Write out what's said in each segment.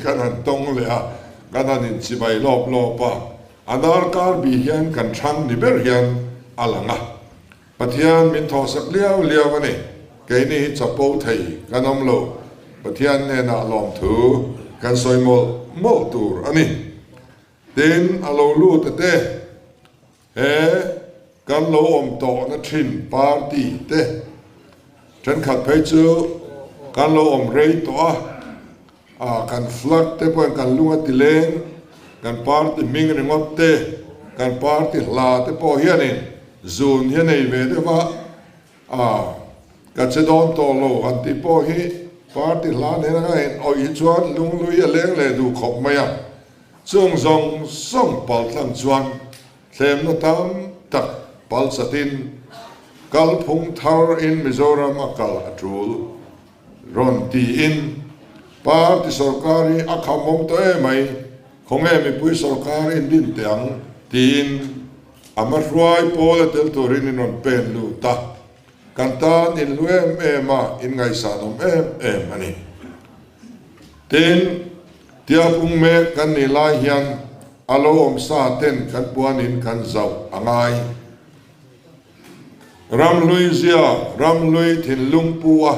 kan han tawng leh a, kan han inchibai lawp lawp a, a darkar bih hian kan thang ni ber hian a lang a. Pathian min thawhsak liau liau a ni. Keini hi chapo thei kan awm lo. Pathian hnenah lawmthu kan sawi mawlh mawlh tur a ni. Tin, a lo lut a te, he kan lo awm tawhna thin party te thenkhat phei chu kan lo awm rei tawh a, a kan flag te pawhin kan lung a ti leng, kan party hming ringawt te, kan party hla te pawh hianin zun hi a nei ve deuh a, A, ka che dawn tawh lo han tih pawh hi party hla nen anga in awih hi chuan lunglui a leng leh duh khawp mai a. Chung zawng zawng pal tlang chuan thlemna tam tak pal chatin kalphung thar in Mizoram a kal a tul rawn tiin party sawrkar hi a khamawm tawh em mai, khawnge mipui sawrkar in din teh ang tiin A hmahruai pawl a tel turin in rawn pen lut a, kan tan in hlu em em a, in ngaihsanawm em em a ni. Tin, Tiapung mek kan nih lai hian a lo awm sa ten kan puanin kan zauh a ngai. Ramhlui zia, ramhlui thinlung pu a,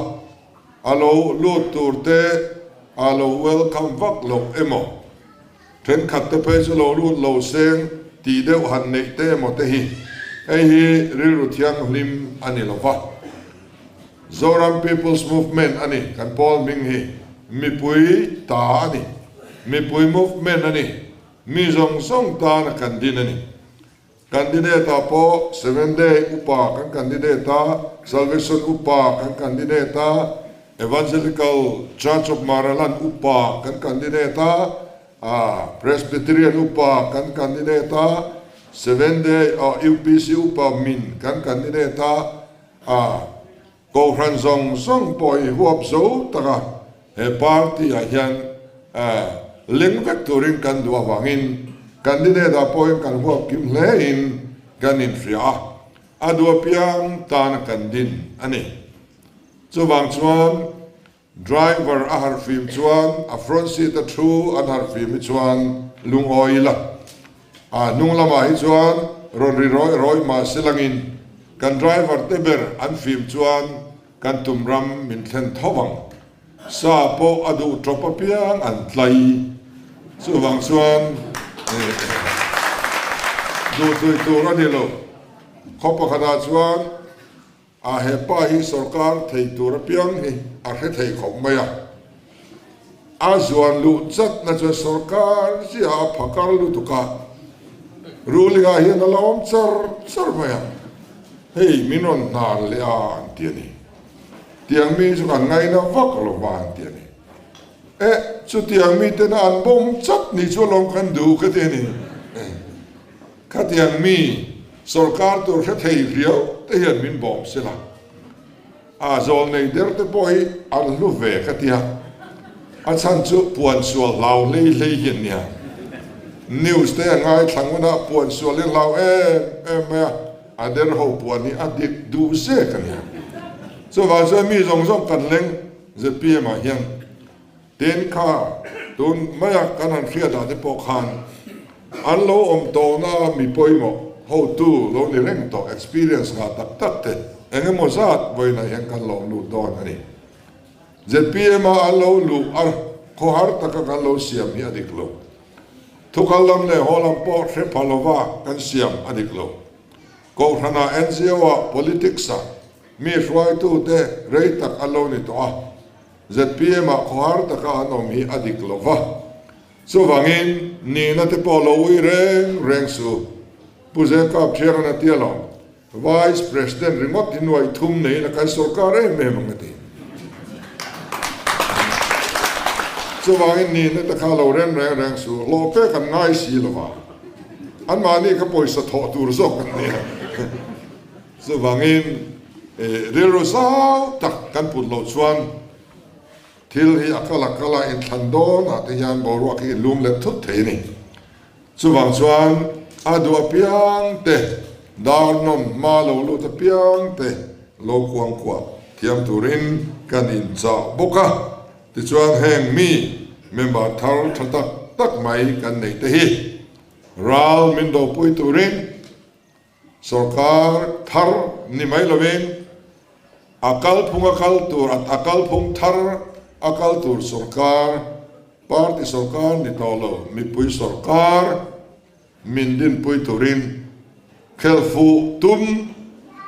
a lo lut tur te a lo welcome vak loh emaw? Thenkhat te phei chu lo lut lo seng tih deuh han neih te emaw te hi hei hi rilru thianghlim a ni lo va. Zoram People's Movement a ni kan pawl hming hi. Mipui ta a ni. Mipui movement a ni. Mi zawng zawng tana kan din a ni. Candidate ah pawh Seven Day Upa kan candidate a, Salvation Upa kan candidate a, Evangelical Church of Maraland Upa kan candidate a, Presbyterian Upa kan candidate a, Seven Day UPC Upa min kan candidate a, Kohhran zawng zawng pawh i huap zo tak a, he party ah hian leng vek turin kan duh avangin candidate ah pawhin kan huap kim hle in kan inhria a, a duh apiang tana kan din a ni. Chuvang chuan driver a harhfim chuan a front seat a thu an harhfim hi chuan lungawi ila. A hnung lamah hi chuan rawn ri rawih rawih mah se langin kan driver te ber an fim chuan kan tum ram min thlen tho ang. Sa pawh a duh tawp apiang an tlai. Chuvang chuan duhtui tur a ni lo. Khaw pakhatah chuan A he pa hi sorkar thei tur apiang hi a hre thei khawp mai a. A zuan luh chatna chuan sorkar chiah a phakar lutuk a, ruling ah hian a la awm char char mai a, hei min rawn hnar leh a an ti a ni. Tiang mi chu kan ngaina vak lo va an ti a ni. Eh, chutiang mitena an bawm chat ni chu alawm kan duh ka ti a ni. Khatiang mi sorkar tur hre thei riau te hian min bawm sela, a zawl nei der te pawh hi an hlu ve ka tia, a chhan chu puan sual hlau hlei hlei hi an nia. News te a ngaithla ngun a, puan sual hi a hlau em em mai a, a der ho puan hi a dik duh zek a nia. Chuvang chuan mi zawng zawng kan leng zpm ah hian Tin kha tun maia kan han hriat ah te pawh khan an lo awm tawhna mi pawimawh hotu lo ni reng tawh experience ngah tak tak te eng emaw zat vawiinah hian kan lawm lut dawn a ni. Zpm a an lo luh a khawhar taka kan lo siam hi a dik lo. Thukal lam leh haw lam pawh hre pha lova kan siam a dik lo. Kohhranah NGO ah politics ah mi hruaitute rei tak an lo ni tawh a. Zpm ah khawhar taka an awm hi a dik lo va, chuvangin nihna te pawh lo ui reng reng su. Pu Zengkap Thiangan a tia lo, Vice President ringawt hi nuaih thum neiin a kan sawrkar em em ang a ti. Chuvangin nihna te kha lo rem reng reng su, hlawh pek an ngai si lo va, anmahni kha pawisa thawh tur zawk an nia. Chuvangin rilru zau tak kan put loh chuan thil hi a kal a kal a, inthlan dawnah te hian boruak hi lum let thut thei a ni. Chuvang chuan a duh apiang te, dar nawm hma lo lut apiang te lo kuangkuah thiam turin kan inchah bawk a. Tichuan heng mi. Member thar tha tak tak mai kan nei te hi ral min dopui turin Sorkar thar ni mai lovin a kalphung a kal tur a kalphung thar a kal tur sorkar, party sorkar ni tawh lo, mipui sorkar min dinpui turin khel fuh tum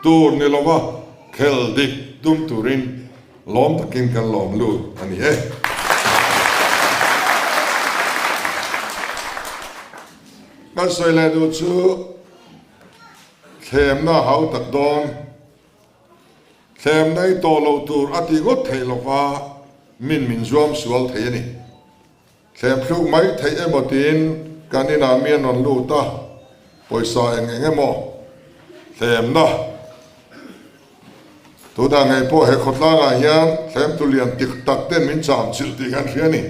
tur ni lova khel dik tum turin lawm takin kan lawm lut a ni e. Kan sawi leh duh chu thlemna hau tak dawn, thlemna i tawh loh tur a ti ngawt theih lova min min zuam sual thei a ni. Thlem thluk mai theih emaw tiin kan inah mi an rawn lut a, pawisa eng eng emaw thlemna tunah ngei pawh he khawtlangah hian thlemtu lian tik tak ten min cham chilh tih kan hria a ni.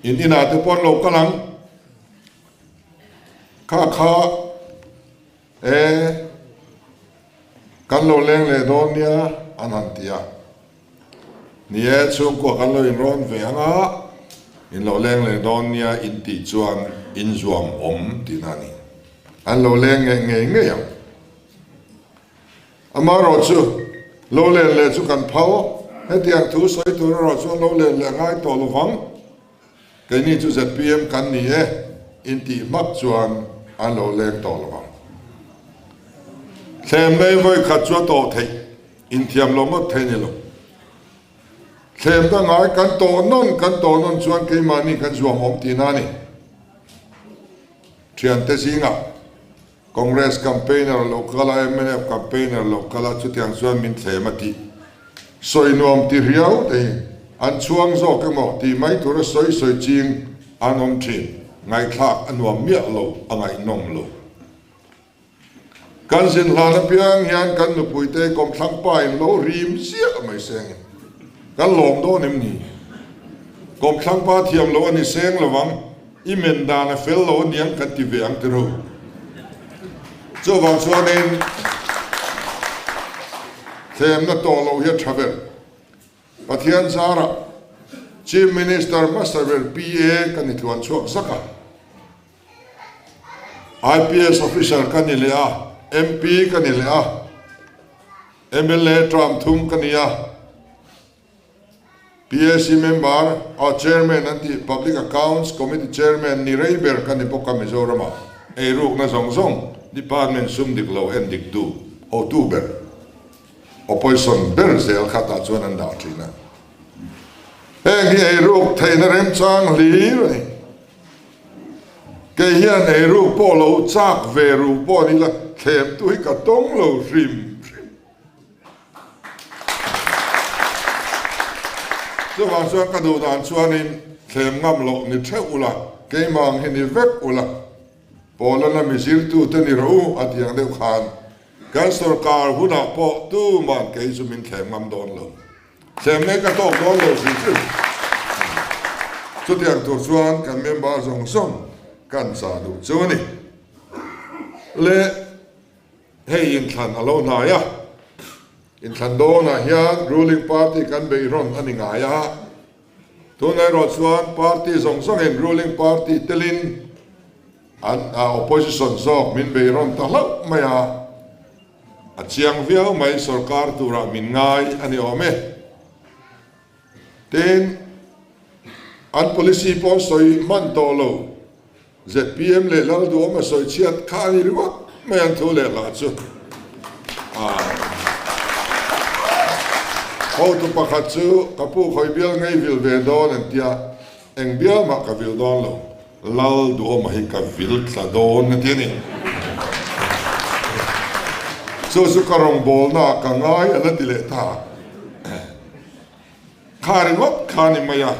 In inah te pawh an lo kal ang. Kha kha e kan lo leng leh dawn nia an han ti a. Ni e, chhungkua kan lo inrawn ve ang a, in lo leng leh dawn nia in tih chuan in zuam awm tihna a ni. An lo leng ngei ngei ngei ang. Amaherawhchu, lo len leh chu kan phal, hetiang thu sawi tur erawh chuan lo len leh a ngai tawh lovang. Keini chu zpm kan ni e, intih hmak chuan an lo leng tawh lo ang. Thlem nei vawi khat chu a tawh theih, inthiam lo ngawt thei ni lo. Thlem ta ngai kan tawh nawn kan tawh nawn chuan keimahni kan zuam awm tihna a ni. Thiante zingah Congress campaigner lo kal a, mnf campaigner lo kal a, chutiang chuan min thlem a tih. Sawi nuam ti riau te hi an chhuang zawk emaw tih mai tura sawi sawi ching an awm thin. Ngaihthlak a nuam miah lo, a ngaihnawm lo. Kan zin hlan apiang hian kan nupuite kawmthlang pa in lo rim ziah mai seng in kan lawm dawn em ni? Kawmthlang pa thiam lo a ni seng lovang. I men dan a fel lo aniang kan ti ve ang tiro. Chuvang chuanin thlemna tawh loh hi a tha ber. Pathian zarah Chief Minister hmasa ber PA ka ni tluan chhuak zak a. IPS officer ka ni leh a, MP ka ni leh a, mla term thum ka ni a. PAC member a chairman an tih Public Accounts Committee chairman ni rei ber ka ni bawk a Mizoram-ah eirukna zawng zawng department sum dik lo en dik tu hotu ber opposition ber zel kha tah chuan an dah thin a. Heng hi eiruk theihna remchang hlir a ni. Kei hian eiruk pawh lo chak ve ru pawh ni la thlemtu hi ka tawng lo hrim hrim. Chuvang chuan ka duh dan chuanin thlem ngam loh ni theuh ula, keimah ang hi ni vek ula, Paulana mi zirtute ni rawh u a ti ang deuh khan kan sorkar hunah pawh tuman kei chu min thlem ngam dawn lo. Thlem mai ka tawk dawn lo hrim hrim. Chutiang tur chuan kan member zawng zawng kan chah duh chu a ni. Le. Hei inthlan a lo hnai a, inthlan dawnah hian ruling party kan beihrawn a ni ngai a, tunah erawh chuan party zawng zawngin ruling party telin an opposition zawk min beihrawn ta hlauh mai a, a chiang viau mai sorkar turah min ngai a ni awm e. Tin, an policy pawh sawi hman tawh lo. Zpm leh Lalduhawma sawi chhiat kha a ni ringawt mai an thu leh hla chu. Hotu pakhat chu ka pu khawi bial ngei vil ve dawn an tia, eng bial mah ka vil dawn lo, Lalduhawma hi ka vil tla dawn a ti a ni. Chu chu ka rawngbawlna ah ka ngai a la ti leh ta. Kha ringawt kha a ni mai a.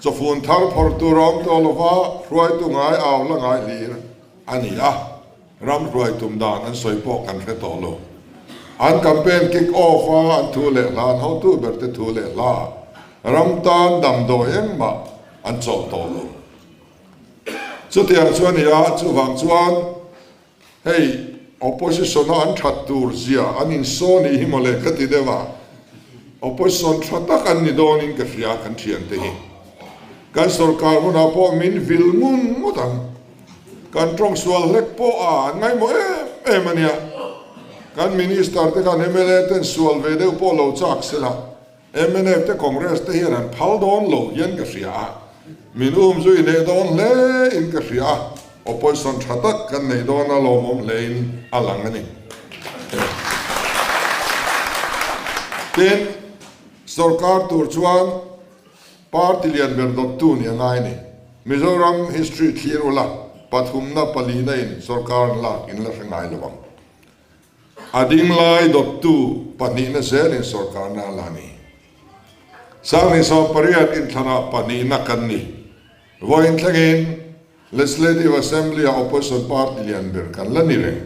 Chawfun thar phawrh tur a awm tawh lova, hruaitu ngai au la ngai hlir a ni a, ram hruai tum dan an sawi pawh kan hre tawh lo. An campaign kick off a an thu leh hla, an hotu ber te thu leh hla, ram tan damdawi engmah an chawh tawh lo. Chutiang chu a ni a, chuvang chuan Hei opposition a an that tur zia an in saw nih hi mawle ka ti deuh a, opposition tha tak an ni dawn in ka hria kan thian te hi. Kan sorkar hunah pawh min vil ngun ngawt ang. Kan tawng sual hlek pawh a an ngaimawh em em a nia. Kan Minister te khan mla ten sual ve deuh pawh lo chak se la, mnf te Congress te hian an phal dawn lo hian ka hria a. Min um zui leh dawn hle in ka hria a, opposition tha tak kan neih dawn a lawmawm hle in a lang a ni. Tin, sorkar tur chuan Party lian ber dawttu nih a ngai a ni. Mizoram history thlir ula, pathumna palina in sorkar an lak in la hre ngai lo ang. A dinglai dawttu pahnihna zelin sorkarna a la a ni. Sanghnih 18 inthlanah pahnihna kan ni. Vawiin thlengin Legislative Assembly-ah Opposition party lian ber kan la ni reng.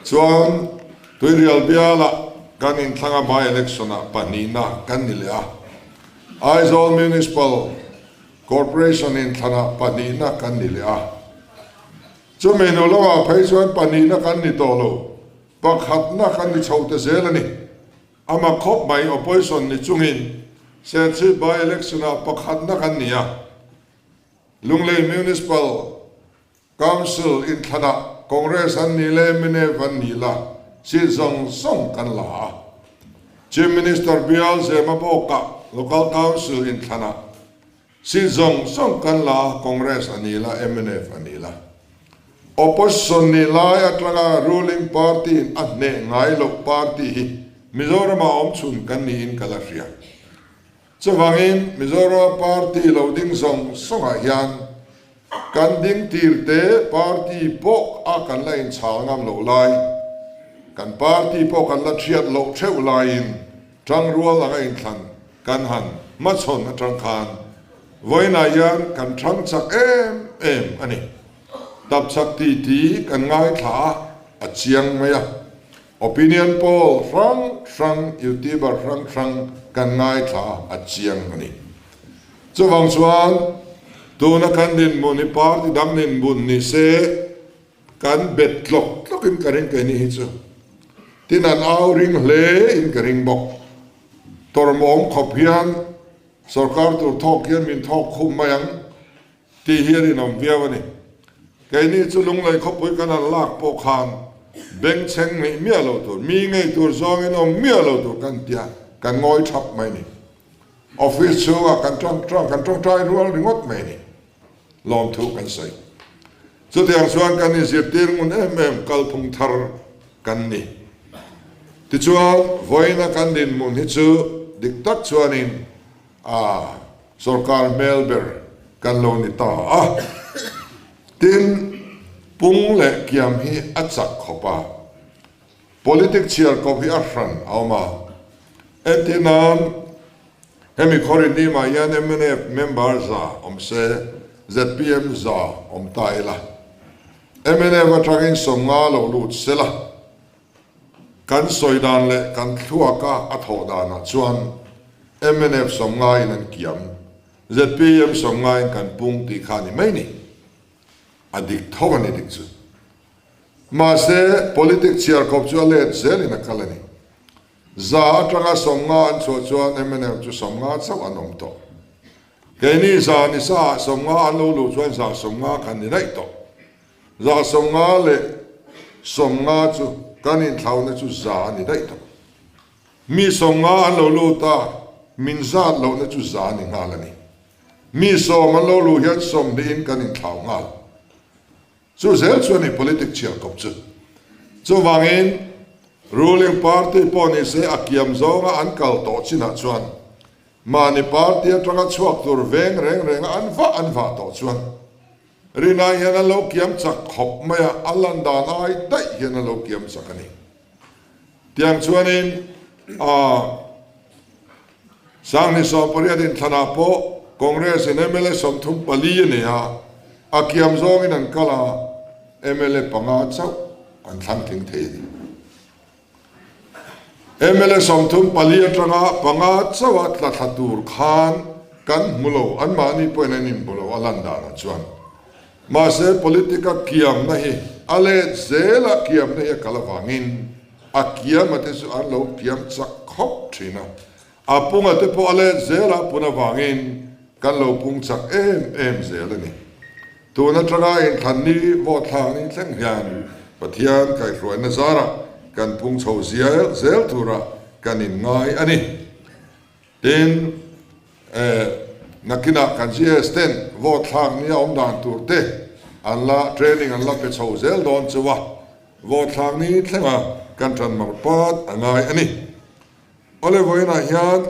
Chuan Tuirial bialah kan inthlanga by-election-ah pahnihna kan ni leh a. Aizawl Municipal Corporation inthlanah pahnihna kan ni leh a. Chumi hnu lamah phei chuan pahnihna kan ni tawh lo, pakhatna kan ni chho ta zel a ni. Ama khawp mai Opposition ni chungin Serchhip by-election-ah pakhatna kan ni a. Lunglei Municipal Council inthlanah Congress an ni le mnf an ni la seat zawng zawng kan la a. Chief Minister bial Zema bawkah Local Council inthlanah seat zawng zawng kan la a, Congress a ni la mnf a ni la. Opposition nih lai atanga ruling party in a hneh ngai loh party hi Mizoramah awmchhun kan niin ka la hria. Chuvangin Mizoram party lo ding zawng zawngah hian kan ding tir te party pawh a kan la inchhal ngam loh lai, kan party pawh kan la thiat loh theuh laiin tangrual anga inthlan kan han hmachhawn atang khan vawiinah hian kan thang chak em em a ni. Tapchhak titi kan ngaithla a, a chiang mai a. Opinion poll hrang hrang, YouTuber hrang hrang kan ngaithla a chiang a ni. Chuvang chuan tuna kan dinhmun hi party dang dinhmun ni se kan bet tlawk tlawk in ka ring keini hi chu. Tin an au ring hle in ka ring bawk. Tawrhmawm khawp hian sorkar tur thawk hian min thawk khum mai ang. Tih hi a rinawm viau a ni. Keini chu Lunglei khawpui kan han lak pawh khan bengchheng ngeih miah lo tur, mi ngei tur zawngin awm miah lo tur kan tia kan ngawi thap mai ni. Office chhungah kan tawngtai kan tawngtai rual ringawt mai ni. Lawmthu kan sawi. Chutiang chuan kan inzirtir ngun em em kalphung thar kan ni. Tichuan vawiina kan dinhmun hi chu dik tak chuanin a Sorkar hmel ber kan lo ni ta a, tin pung leh kiam hi a chak khawp a, politic chhiar kawp hi a hran a awm a, entir nan hemi khawrin nimah hian mnf member za awm se zpm za awm ta ila, mnf atangin 50 lo lut sela. Kan sawi dan leh kan thluaka a thawh danah chuan mnf 50 in an kiam, zpm 50 in kan pung tih kha a ni mai ni. A dik tho a ni dik chu. Mahse, politic chhiar khawp chu a let zelin a kal a ni. Za atanga 50 an chhuah chuan mnf chu 50 chauh an awm tawh. Keini za ni sa ah 50 an lo luh chuan za 50 kan ni daih tawh. 50 leh 50 chu kan inthlauna chu za a ni daih tawh. Mi 50 an lo lut a, min zat lohna chu za a ni nghal a ni. Mi 10 an lo luh hian 20 in kan inthlau nghal. Chu zel chu a ni politic chhiar kawp chu. Chuvangin ruling party pawh ni se a kiam zawnga an kal tawh chinah chuan mahni party atanga chhuak tur veng reng renga an vah an vah tawh chuan Rinai hian a lo kiam chak khawp mai a, a lan dan ai daih hian a lo kiam chak a ni. Tiang chuanin a 2018 inthlanah pawh Congress in mla 34 a nei a, a kiam zawngin an kal a, mla panga chauh an thlang tling thei a ni. Mla 34 atanga panga chauha tla thla tur khan kan hmu lo, anmahni pawhin an inhmu lo a lan danah chuan. Mahse politic-a kiamna hi a let zela kiamna hi a kal avangin a kiama te chu an lo kiam chak khawp thin a, a punga te pawh a let zela pun avangin. kan lo pung chak em em zel a ni. Tun atanga inthlan ni vote thlak ni thleng hian Pathian kaihhruaina zarah kan pung chho zial zel turah kan inngai a ni. Tin, nakinah kan GS ten vote thlak nia awm dan tur te an la training an la pe chho zel dawn chu a, vote thlak ni thlenga kan tan mar pat a ngai a ni. Awle vawiinah hian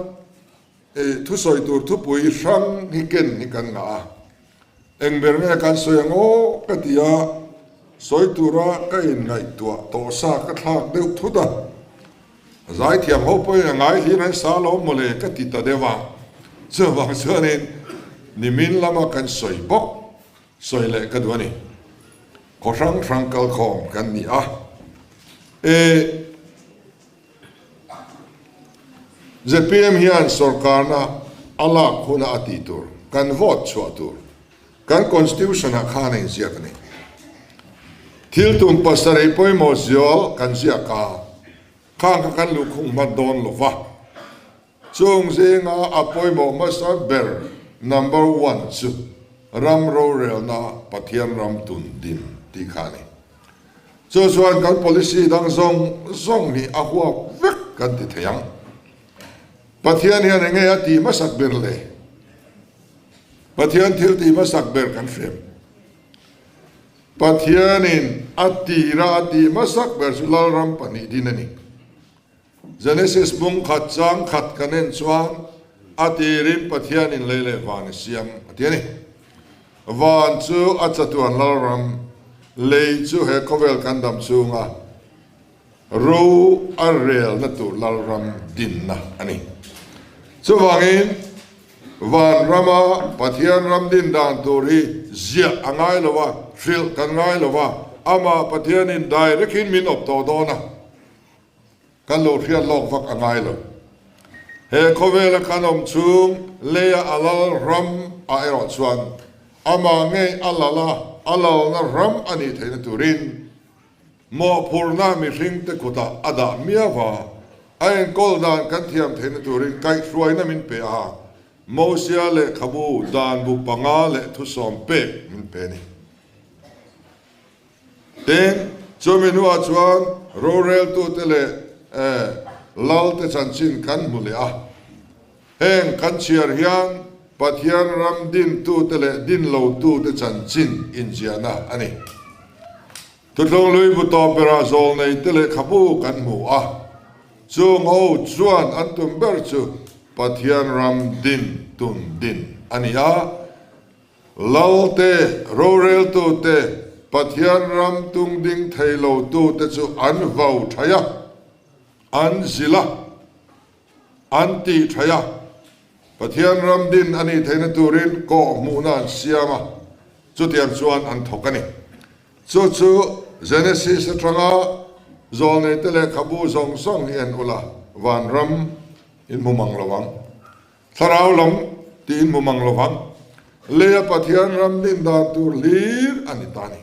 thusawi tur thupui hrang hi ken hi kan ngah a, eng ber nge kan sawi ang aw ka ti a, sawi tura ka inngaihtuah tawh sa ka thlak deuh thut a. Zaithiam ho pawhin a ngai hlir an sa lo mawle ka ti ta deuh a, chuvang chuanin nimin lama kan sawi bawk sawi leh ka duh a ni. Khaw hrang hrang kalkhawm kan ni a, e zpm hian sawrkarna a lak huna a tih tur kan vote chhuah tur Kan Constitution ah khan a inziak a ni. Thil tum pasarih pawimawh zual kan ziak a, khang kha kan luhkhung hmat dawn lo va. Chung zinga a pawimawh hmasa ber number one chu ram rorelna Pathian ram tun din tih kha a ni. Chu chuan kan policy dang zawng zawng hi a huap vek kan ti thei ang. Pathian hian enge a tih hmasak ber le? Pathian thil tih hmasak ber kan hrem. Pathianin a tira a tih hmasak ber chu Lalram 2 din a ni. Genesis bung khat chang khat kan en chuan a tirin Pathianin lei leh van a siam a ti a ni. Van chu a chatuan Lalram, lei chu he khawvel kan dam chhunga Ro a relna tur Lalram dinna a ni. Chuvangin, vanrama Pathian ram din dan tur hi ziah a ngai lo a, hrilh kan ngai lo a, amah Pathianin direct-in min awp tawh dawn a, kan lo hriat lawk vak a ngai lo. He khawvela kan awm chhung leia a Lalram ah erawh chuan amah ngei a lal a, a lalna ram a nih theihna turin Mawhphurhna mihringte kutah a dah miau a, a enkawl dan kan thiam theihna turin kaihhruaina min pe a, Mosia lehkhabu dan bu panga leh thusawm pek min pe a ni. Tin, chumi hnuah chuan roreltute leh lalte chanchin kan hmu leh a. Heng kan chhiar hian Pathian ram dintute leh din lotute chanchin inziahna a ni. Thuthlung lui bu tawp berah zawlneite lehkhabu kan hmu a, chung ho chuan an tum ber chu Pathian ram din tun din a ni a. Lalte, roreltute, Pathian ram tung ding thei lotute chu an vau thai a, an zilh a. An tih thaih a, Pathian ram din a nih theihna turin kawh hmuhna an siam a, chutiang chuan an thawk a ni. Chu chu Genesis atanga zawlneite lehkhabu zawng zawng hi en ula, vanram in hmu mang lo ang, thlarau lam tih in hmu mang lo vang, leia Pathian ram din dan tur hlir a ni ta a ni.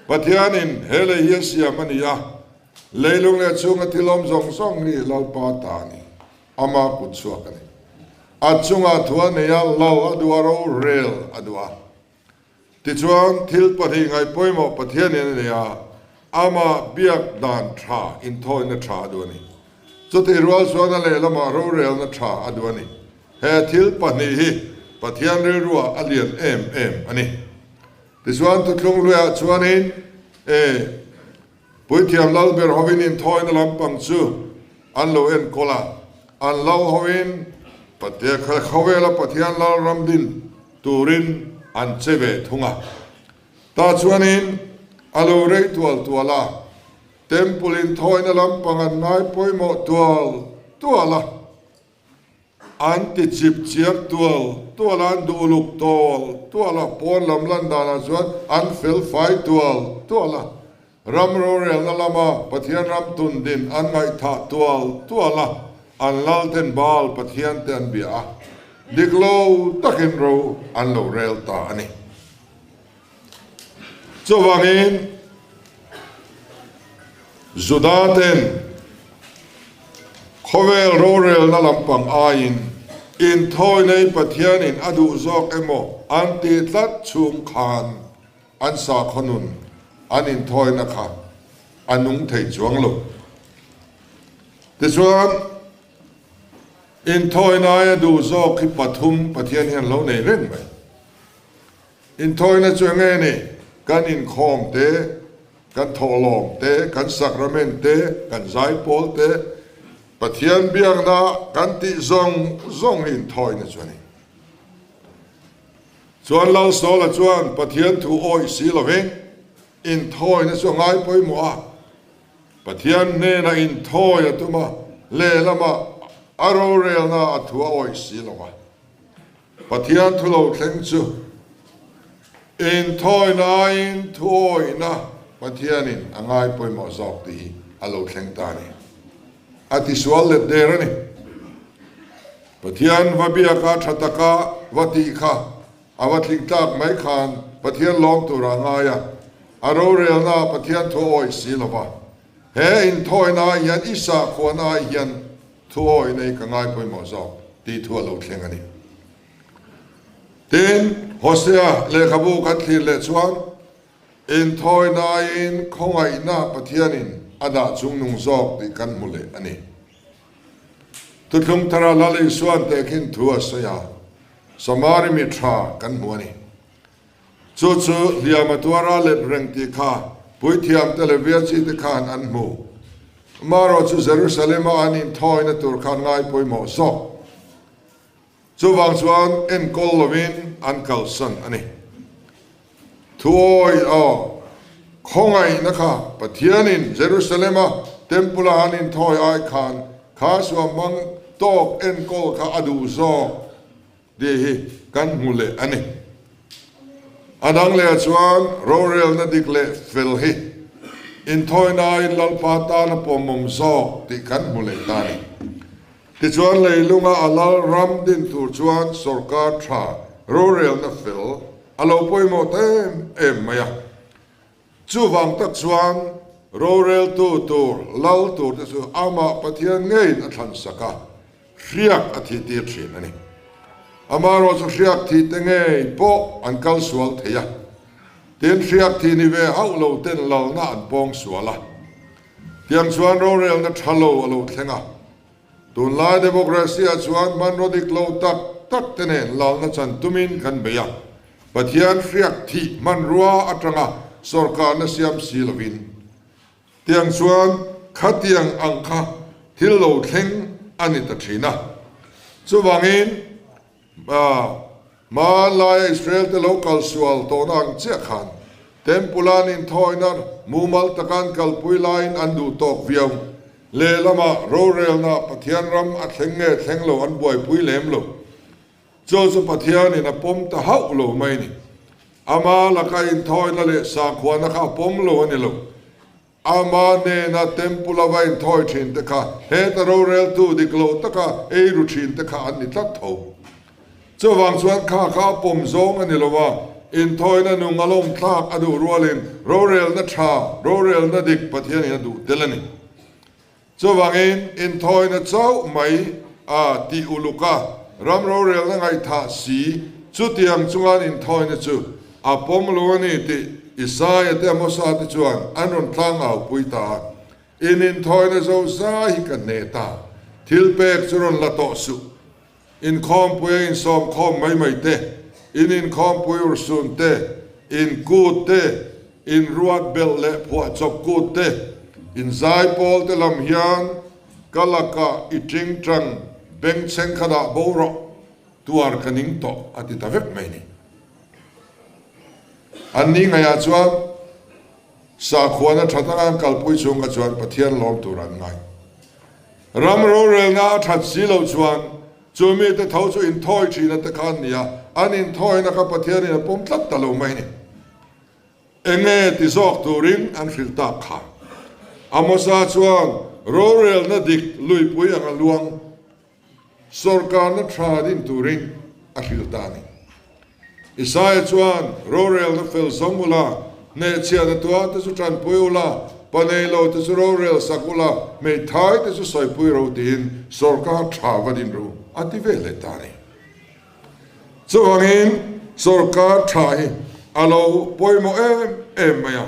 Pathianin he lei hi a siam a ni a, leilung leh chhunga thil awm zawng zawng hi Lalpa ta a ni, ama kut chhuak a ni. A chungah thu a nei a, lal a duh a, rorel a duh a. Tichuan, thil pahnih ngaih pawimawh Pathianin a nei a, ama biak dan tha, inthawina tha a duh a ni. Chutih rual chuan a lehlamah rorelna tha a duh a ni. He thil pahnih hi Pathian rilruah a lian em em a ni. Tichuan thuthlung luiah chuanin e Puithiam Lalber hovin inthawina lampang chu an lo enkawl a, an lal hovin khawvela Pathian Lalram din turin an che ve thung a. Tah chuanin a lo rei tual tual a, Temple inthawina lampang an ngai pawimawh tual tual a. An ti chip chiar tual tual a, an duh uluk tual tual a, pawn lam lan danah chuan an fel fai tual tual a, ram rorelna lama Pathian ram tun din an ngaihthah tual tual a, an lalten Baal Pathian te an bia a, dik lo takin ro an lo rel ta a ni. Chuvangin Juda ten khawvel rorelna lampang aiin. Inthawina hi Pathianin a duh zawk emaw an tih tlat chhung khan an sakhaw nun an inthawina kha a nung thei chuang lo. Tichuan, inthawina aia duh zawk hi pathum Pathian hian lo nei reng mai. Inthawina chu enge ni? Kan inkhawm te, kan thawhlawm te, kan sakramen te, kan zaipawl te, Pathian biakna kan tih zawng zawng hi inthawina chu a ni. Chuan Lalsawla chuan Pathian thu awih si lovin inthawina chu a ngai pawimawh a. Pathian hnena inthawi a tum a, lehlamah a rorelna a thu a awih si lo va. Pathian thu lo thleng chu inthawina aiin thu awihna Pathianin a ngai pawimawh zawk tih hi a lo thleng ta a ni. A tisual let der a ni. Pathian va biaka tha taka va tih kha a va tling tlak mai khan Pathian lawm tur a ngai a, a rorelna ah Pathian thu awih si lo va. He inthawina ah hian i sahkhuana ah hian thu awih nei ka ngai pawimawh zawk tih thu a lo thleng a ni. Tin, Hosea lehkhabu kan thlir leh chuan inthawinain khawngaihna Pathianin a dah chungnung zawk tih kan hmu leh a ni. Thuthlung thara Lal Isuan tehkhin thu a sawi a, Samari mi tha kan hmu a ni. Chu chu hliam a tuara let reng tih kha puithiam te leh viachi te khan an hmu. Amaherawh chu Jerusalem-a an inthawina tur khan ngai pawimawh zawk. Chuvang chuan enkawl lovin an kalsan a ni. Thuawi aw, khawngaihna kha Pathianin Jerusalem-a Temple-a an inthawi ai khan kha suamhmang tawk enkawl kha a duh zawk tih hi kan hmu leh a ni. A dang lehah chuan rorelna dik leh fel hi inthawinain Lalpa tana pawmawm zawk tih kan hmu leh ta a ni. Tichuan leilunga a lal ram din tur chuan sorkar tha rorelna fel a lo pawimawh ta em em mai a. Chuvang tak chuan roreltu tur lal tur te chu amah Pathian ngeiin a thlan sak a, hriak a thih tir thin a ni. Amaherawh chu hriak thih te ngei pawh an kal sual thei a, tin hriak thih ni ve hauh lo ten lalna an pawng sual a. Tiang chuan rorelna tha lo a lo thleng a. Tunlai democracy-ah chuan hmanraw dik lo tak tak te nen lalna chan tumin kan bei a. Pathian hriak thih hmanrua atanga sorkarna siam si lovin. Tiang chuan khatiang ang kha thil lo thleng a ni ta thin a. Chuvangin Hmanlaia Israel te lo kal sual tawhna ang chiah khan Temple an inthawina mumal taka an kalpui laiin an duh tawk viau. Lehlamah rorelna Pathian ram a thleng nge thleng lo an buaipui lem lo. Chu chu Pathianin a pawm ta hauh lo mai ni. Ama laka inthawina leh sakhuana kha a pawm lo a ni lo. Ama nena Temple a va inthawi thin te kha heta roreltu dik lo taka ei ru thin te kha an ni tlat tho. Chuvang chuan kha kha a pawm zawng a ni lo a, inthawina nung a lawm thlak a duh rualin rorelna tha, rorelna dik Pathianin a duh tel a ni. Chuvangin inthawina chauh mai a tih uluk a, ram rorelna ngaihthah si chutiang chungan inthawina chu a pawm lo a ni tih Isaia te Amosa te chuan an rawn tlang au pui ta a. In inthawina zo zai hi ka hne ta, thil pek chu rawn la tawh suh. Inkhawmpui a insawmkhawm mai mai te, in inkhawmpui urhsun te, in kut te, in ruat belh leh phuahchawp kut te, in zaipawl te lam hian ka lakah i tingtang bengchheng kha dah bo rawh, tuar ka ning tawh a ti ta vek mai ni. Anni ngaihah chuan sakhuana tha taka an kalpui chhung kha chuan Pathian lawm tur an ngai. Ram rorelna a that si loh chuan chu mite tho chu inthawi thina te kha an ni a, an inthawina kha Pathianin a pawm tlat ta lo mai a ni. Enge ti zawk turin an hrilh tak kha. Amosa chuan rorelna dik luipui anga luang Sorkarna tha din turin a hrilh ta a ni. Isaia chuan, Rorelna fel zawng ula, hnehchhiahna tuah te chu tanpui ula, Pa nei lo te chu rorel sak ula, hmeithai te chu sawipui ro tiin sawrkar tha va din ru a ti ve leh ta a ni. Chuvangin sawrkar tha hi a lo pawimawh em em mai a,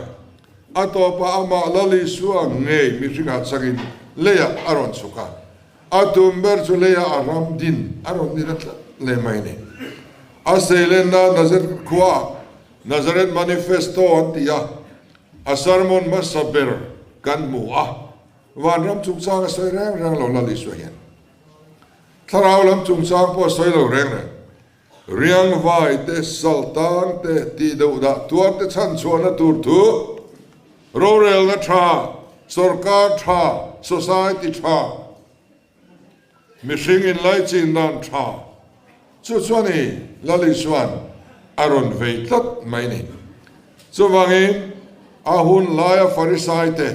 a tawpah amah Lal Isua ngei mihringah changin leiah a rawn chhuk a, a tum ber chu leiah a ram din a rawn ni ta tlat leh mai a ni. A seilenna Nazareth khuaah Nazareth Manifesto an ti a, a sermon hmasa ber kan hmu a, vanram chungchang a sawi reng reng lo Lal Isua hian. Thlarau lam chungchang pawh a sawi lo reng reng. Riangvai te, saltang te, tih deuh dah tuar te chhan chhuahna tur thu, rorelna tha, sorkar tha, society tha, mihring inlaichin dan tha, chu chuan i Lal Isua'n a rawn vei tlat mai ni. Chuvangin a hun laia Farisai te,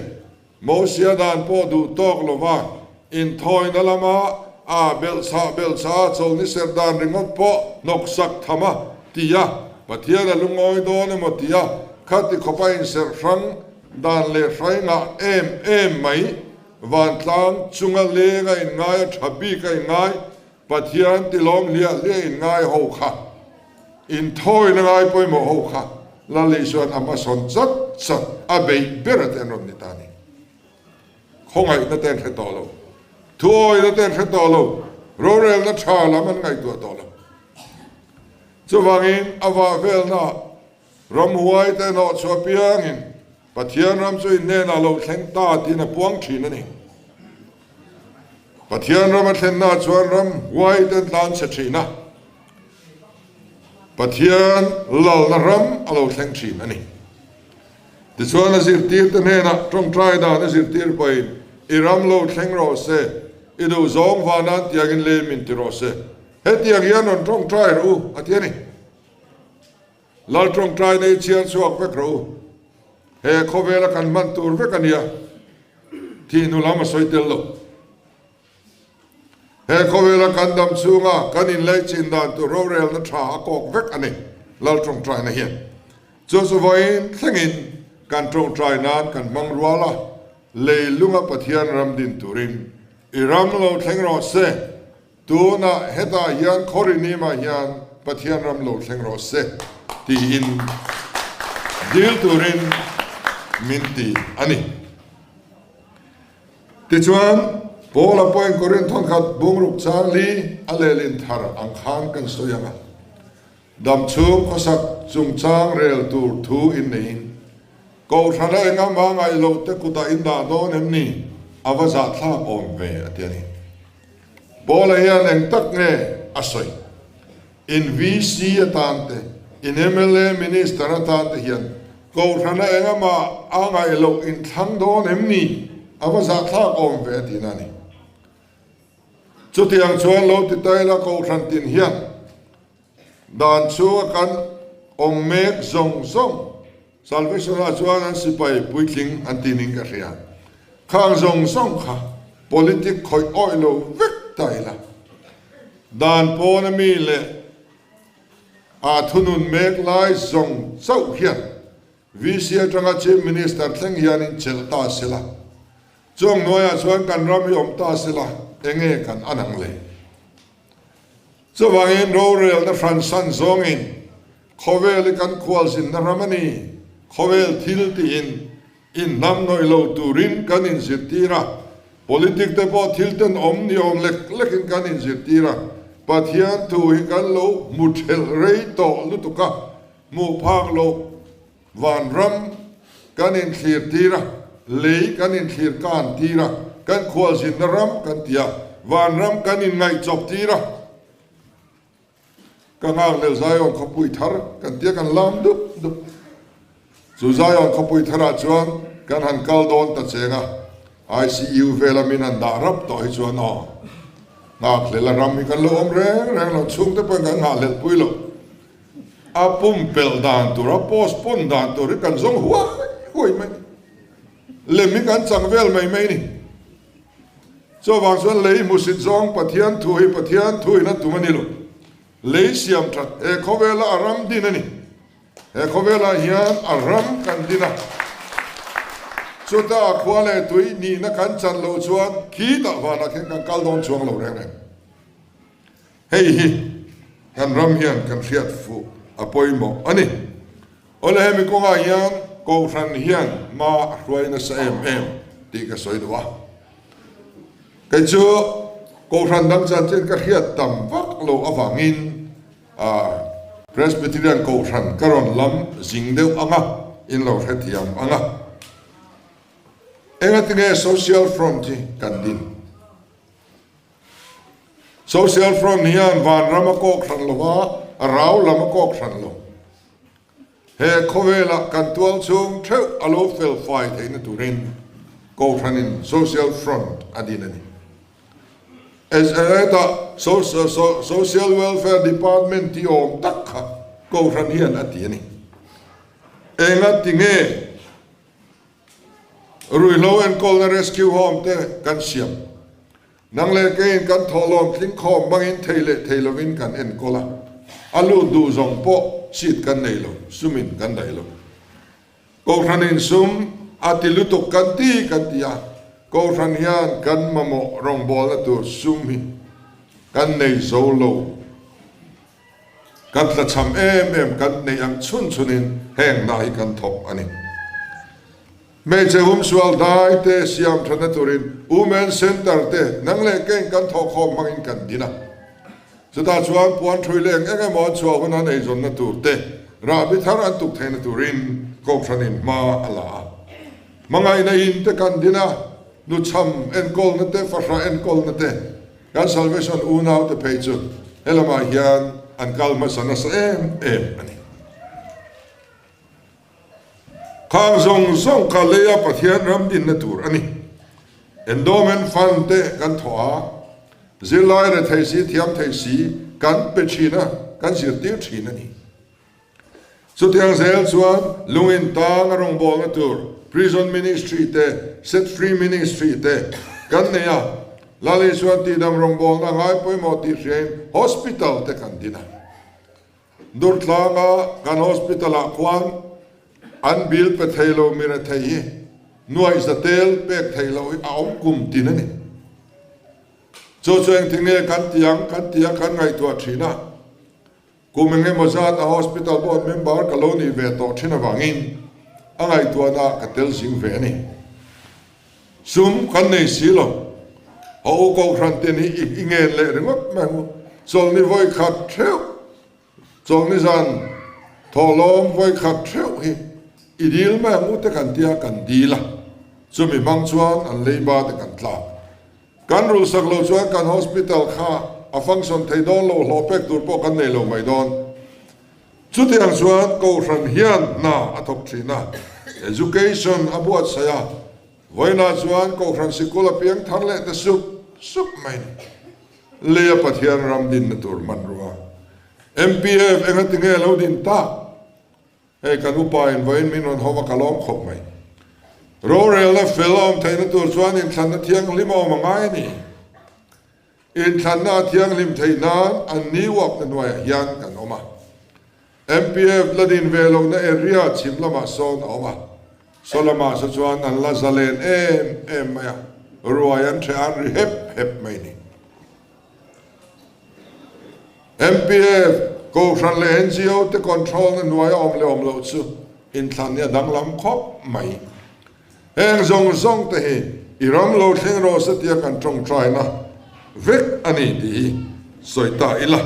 Mosia dan pawh duh tawk lova inthawina lama a belhchhah belhchhah a chawlhni serh dan ringawt pawh hnawksak tham a ti a, Pathian a lungawi dawn emaw ti a, khati khawpa inserh hrang dan leh hrai ngah em em mai, vantlang chunga leng a inngai a tha bik a inngai, Pathian tilawm hliah hliah inngai ho kha, inthawina ngai pawimawh ho kha Lal Isua'n a hmasawn chat chat a beih ber a te an rawn ni ta a ni. Khawngaihna te an hre tawh lo, thuawina te an hre tawh lo, rorelna tha lam an ngaihtuah tawh lo. Chuvangin a vah velna ramhuai te hnawh chhuah piangin Pathian ram chu in hnenah lo thleng ta tiin a puang thin a ni. Pathian ram a thlenna chuan ram huai te an tlan chhe thin a, Pathian lalna ram a lo thleng thin a ni. Tichuan a zirtirte hnenah tawngtai dan a zirtir pawhin, I ram lo thleng rawh se, i duhzawng vanan tiangin lei min ti rawh se, hetiang hian rawn tawngtai rawh u, a ti a ni. Lal tawngtai nei chhiar chhuak vek rawh u. He khawvela kan hman tur vek a nia, thih hnu lam a sawi tel lo. He khawvela kan dam chhunga kan inlaichin dan tur rorelna tha a kawk vek a ni, Lal tawngtaina hian. Chu chu vawiin thlengin kan tawngtai nan kan hmang rual a, leilunga Pathian ram din turin i ram lo thleng rawh se, Tunah hetah hian Khawrinimah hian Pathian ram lo thleng rawh se tiin dil turin min ti a ni. Tichuan, Paula pawhin Korinth thawnkhat bungruk chang li a lehlin thar ang khan kan sawi ang a, damchhung khawsak chungchang rel tur thu in neiin, Kohhrana engah mah ngaih loh te kutah in dah dawn em ni? A va zahthlak awm ve a ti a ni. Paula hian eng tak nge a sawi? In VC atan te, in mla Minister atan te hian Kohhrana engah mah a ngaih loh in thlang dawn em ni? A va zahthlak awm ve a tihna a ni. Chutiang chuan lo ti ta ila Kohhran tin hian Dan chhunga kan awm mek zawng zawng Salvation-ah chuan an sipai puitling an ti ning ka hria. Khang zawng zawng kha politic khawih awih lo vek ta ila. Dan pawna mi leh a thunun mek lai zawng chauh hian VC atanga Chief Minister thleng hianin chelh ta sela. Chuang hnuaiah chuan kan ram hi awm ta sela enge kan an ang le? Chuvangin rorelna hran san zawngin khawvel hi kan khualzinna ram a ni, khawvel thil tiin inhnamhnawih lo turin kan inzirtir a, politic te pawh thil tenawm ni awm lek lekin kan inzirtir a, Pathian thu hi kan lo hmu thelh rei tawh lutuk a, hmuh phak loh vanram kan inthlir tir a, lei kan inthlir kan tir a, kan khualzinna ram kan ti a, vanram kan inngaihchawp tir a, ka nghakhlel Zion khawpui thar kan tia kan lam dup dup. Chu Zion khawpui tharah chuan kan han kal dawn ta cheng a, ICU vela min han dah rap tawh hi chuan aw, nghakhlel a ram hi kan lo awm reng reng lo, chhungte pawhin kan nghahhlelh pui lo. A pumpelh dan tur, a postpone dan tur hi kan zawng huai huai mai ni. Lem hi kan chang vel mai mai ni. Chuvang chuan lei hmusit zawng Pathian thu hi Pathian thu in a tum a ni lo. Lei siam that he khawvela a ram din a ni. He khawvelah hian a ram kan din a. Chuta khua leh tui nihna kan chan loh chuan khitah vanah khian kan kal dawn chuang lo reng reng. Hei hi kan ram hian kan hriat fuh a pawimawh a ni. Awle hemi kawngah hian Kohhran hian hma a hruai nasa em em tih ka sawi duh a. Kei chu Kohhran dang chanchin ka hriat tam vak loh avangin Presbyterian Kohhran ka rawn lam zing deuh ang a, in lo hrethiam ang a. Engatinge Social Front hi kan din? Social Front hian vanram a kawk hran lo va, rau lam a kawk hran lo. He khawvelah kan tual chhung theuh a lo fel fai theihna turin Kohhranin Social Front a din a ni. Hetah Social Welfare Department tih awm tak kha Kohhran hian a ti a ni. Enga tinge Ruihhlo enkawlna Rescue Home te kan siam? Nang leh keiin kan thawhlawm tling khawm bangin thei leh thei lovin kan enkawl a, a lut duh zawng pawh seat kan nei lo, sumin kan daih lo. Kohhranin sum a ti lutuk kan ti kan ti a, Kohhran hian kan mamawh rawngbawlna tur sum hi kan nei zo lo. Kan tlachham em em kan neih ang chhun chhunin heng hna hi kan thawk a ni. Hmeichhe humsual dai te siam thatna turin Women Centre te nang leh keng kan thawhkhawm hmangin kan din a. Chutah chuan puan thui leng eng emaw an chhuah huna an eizawnna tur te rahbi thar an tuk theihna turin Kohhranin hma a la a. Hmangaihna in te kan din a, nuchham enkawlna te, fahrah enkawlna te, Kan Salvation unaute phei chu helamah hian an kal hmasa nasa em em a ni. Khang zawng zawng kha leia Pathian ram dinna tur a ni. Endowment Fund te kan thawh a, zirlai rethei si thiam thei si kan pe thin a, kan zirtir thin a ni. Chutiang zel chuan lungin tang a rawngbawlna tur Prison Ministry te, Set Free Ministry te kan nei a, Lali chuan tihdam rawngbawlna ngai pawimawh tih hriain Hospital te kan din a. Durtlanga kan Hospital ah khuan an bill pe thei lo mi rethei hi nuaih za tel pek theih loh hi a awm kum tin a ni. Chu chu engtinge kan ti ang kan ti a kan ngaihtuah thin a. Kum eng emaw zat a hospital board member ka lo nih ve tawh thin avangin a ngaihtuahna ah ka tel zing ve a ni. Sum kan nei si lo. A u Kohhran te nih i ngen leh ringawt mai ang u. Chawlhni vawi khat theuh, chawlhni zan thawhlawm vawi khat theuh hi i dil mai ang u te kan tia kan dil a, chumi hmang chuan an leiba te kan tlak. Kan rulhsak lo chuan kan hospital kha a function thei dawn lo, hlawh pek tur pawh kan nei lo mai dawn. Chutiang chuan Kohhran hian hna a thawk thin a, education a buatsaih a, vawiinah chuan Kohhran sikul a piang thar leh ta sup sup mai ni. Leia Pathian ram dinna tur hmanrua MPF engatinge lo din tak? Hei kan upa in vawiin min rawn hawm a ka lawm khawp mai. Rorelna fel a awm theihna tur chuan inthlanna thianghlim a awm a ngai a ni. Inthlanna a thianghlim theih nan an ni uapna hnuaiah hian kan awm a. MPF la din ve lohna area chhim lamah sawn a awm a. Saw lamah saw chuan an la zalen em em mai a, ruai an ṭheh an ri hep hep mai ni. MPF, Kohhran leh NGO te control na hnuai a awm leh awm loh chu inthlan hi a danglam khawp mai. Heng zawng zawng te hi i ram lo thleng rawh se tia kan tawngtaina vek a ni tih hi sawi ta ila.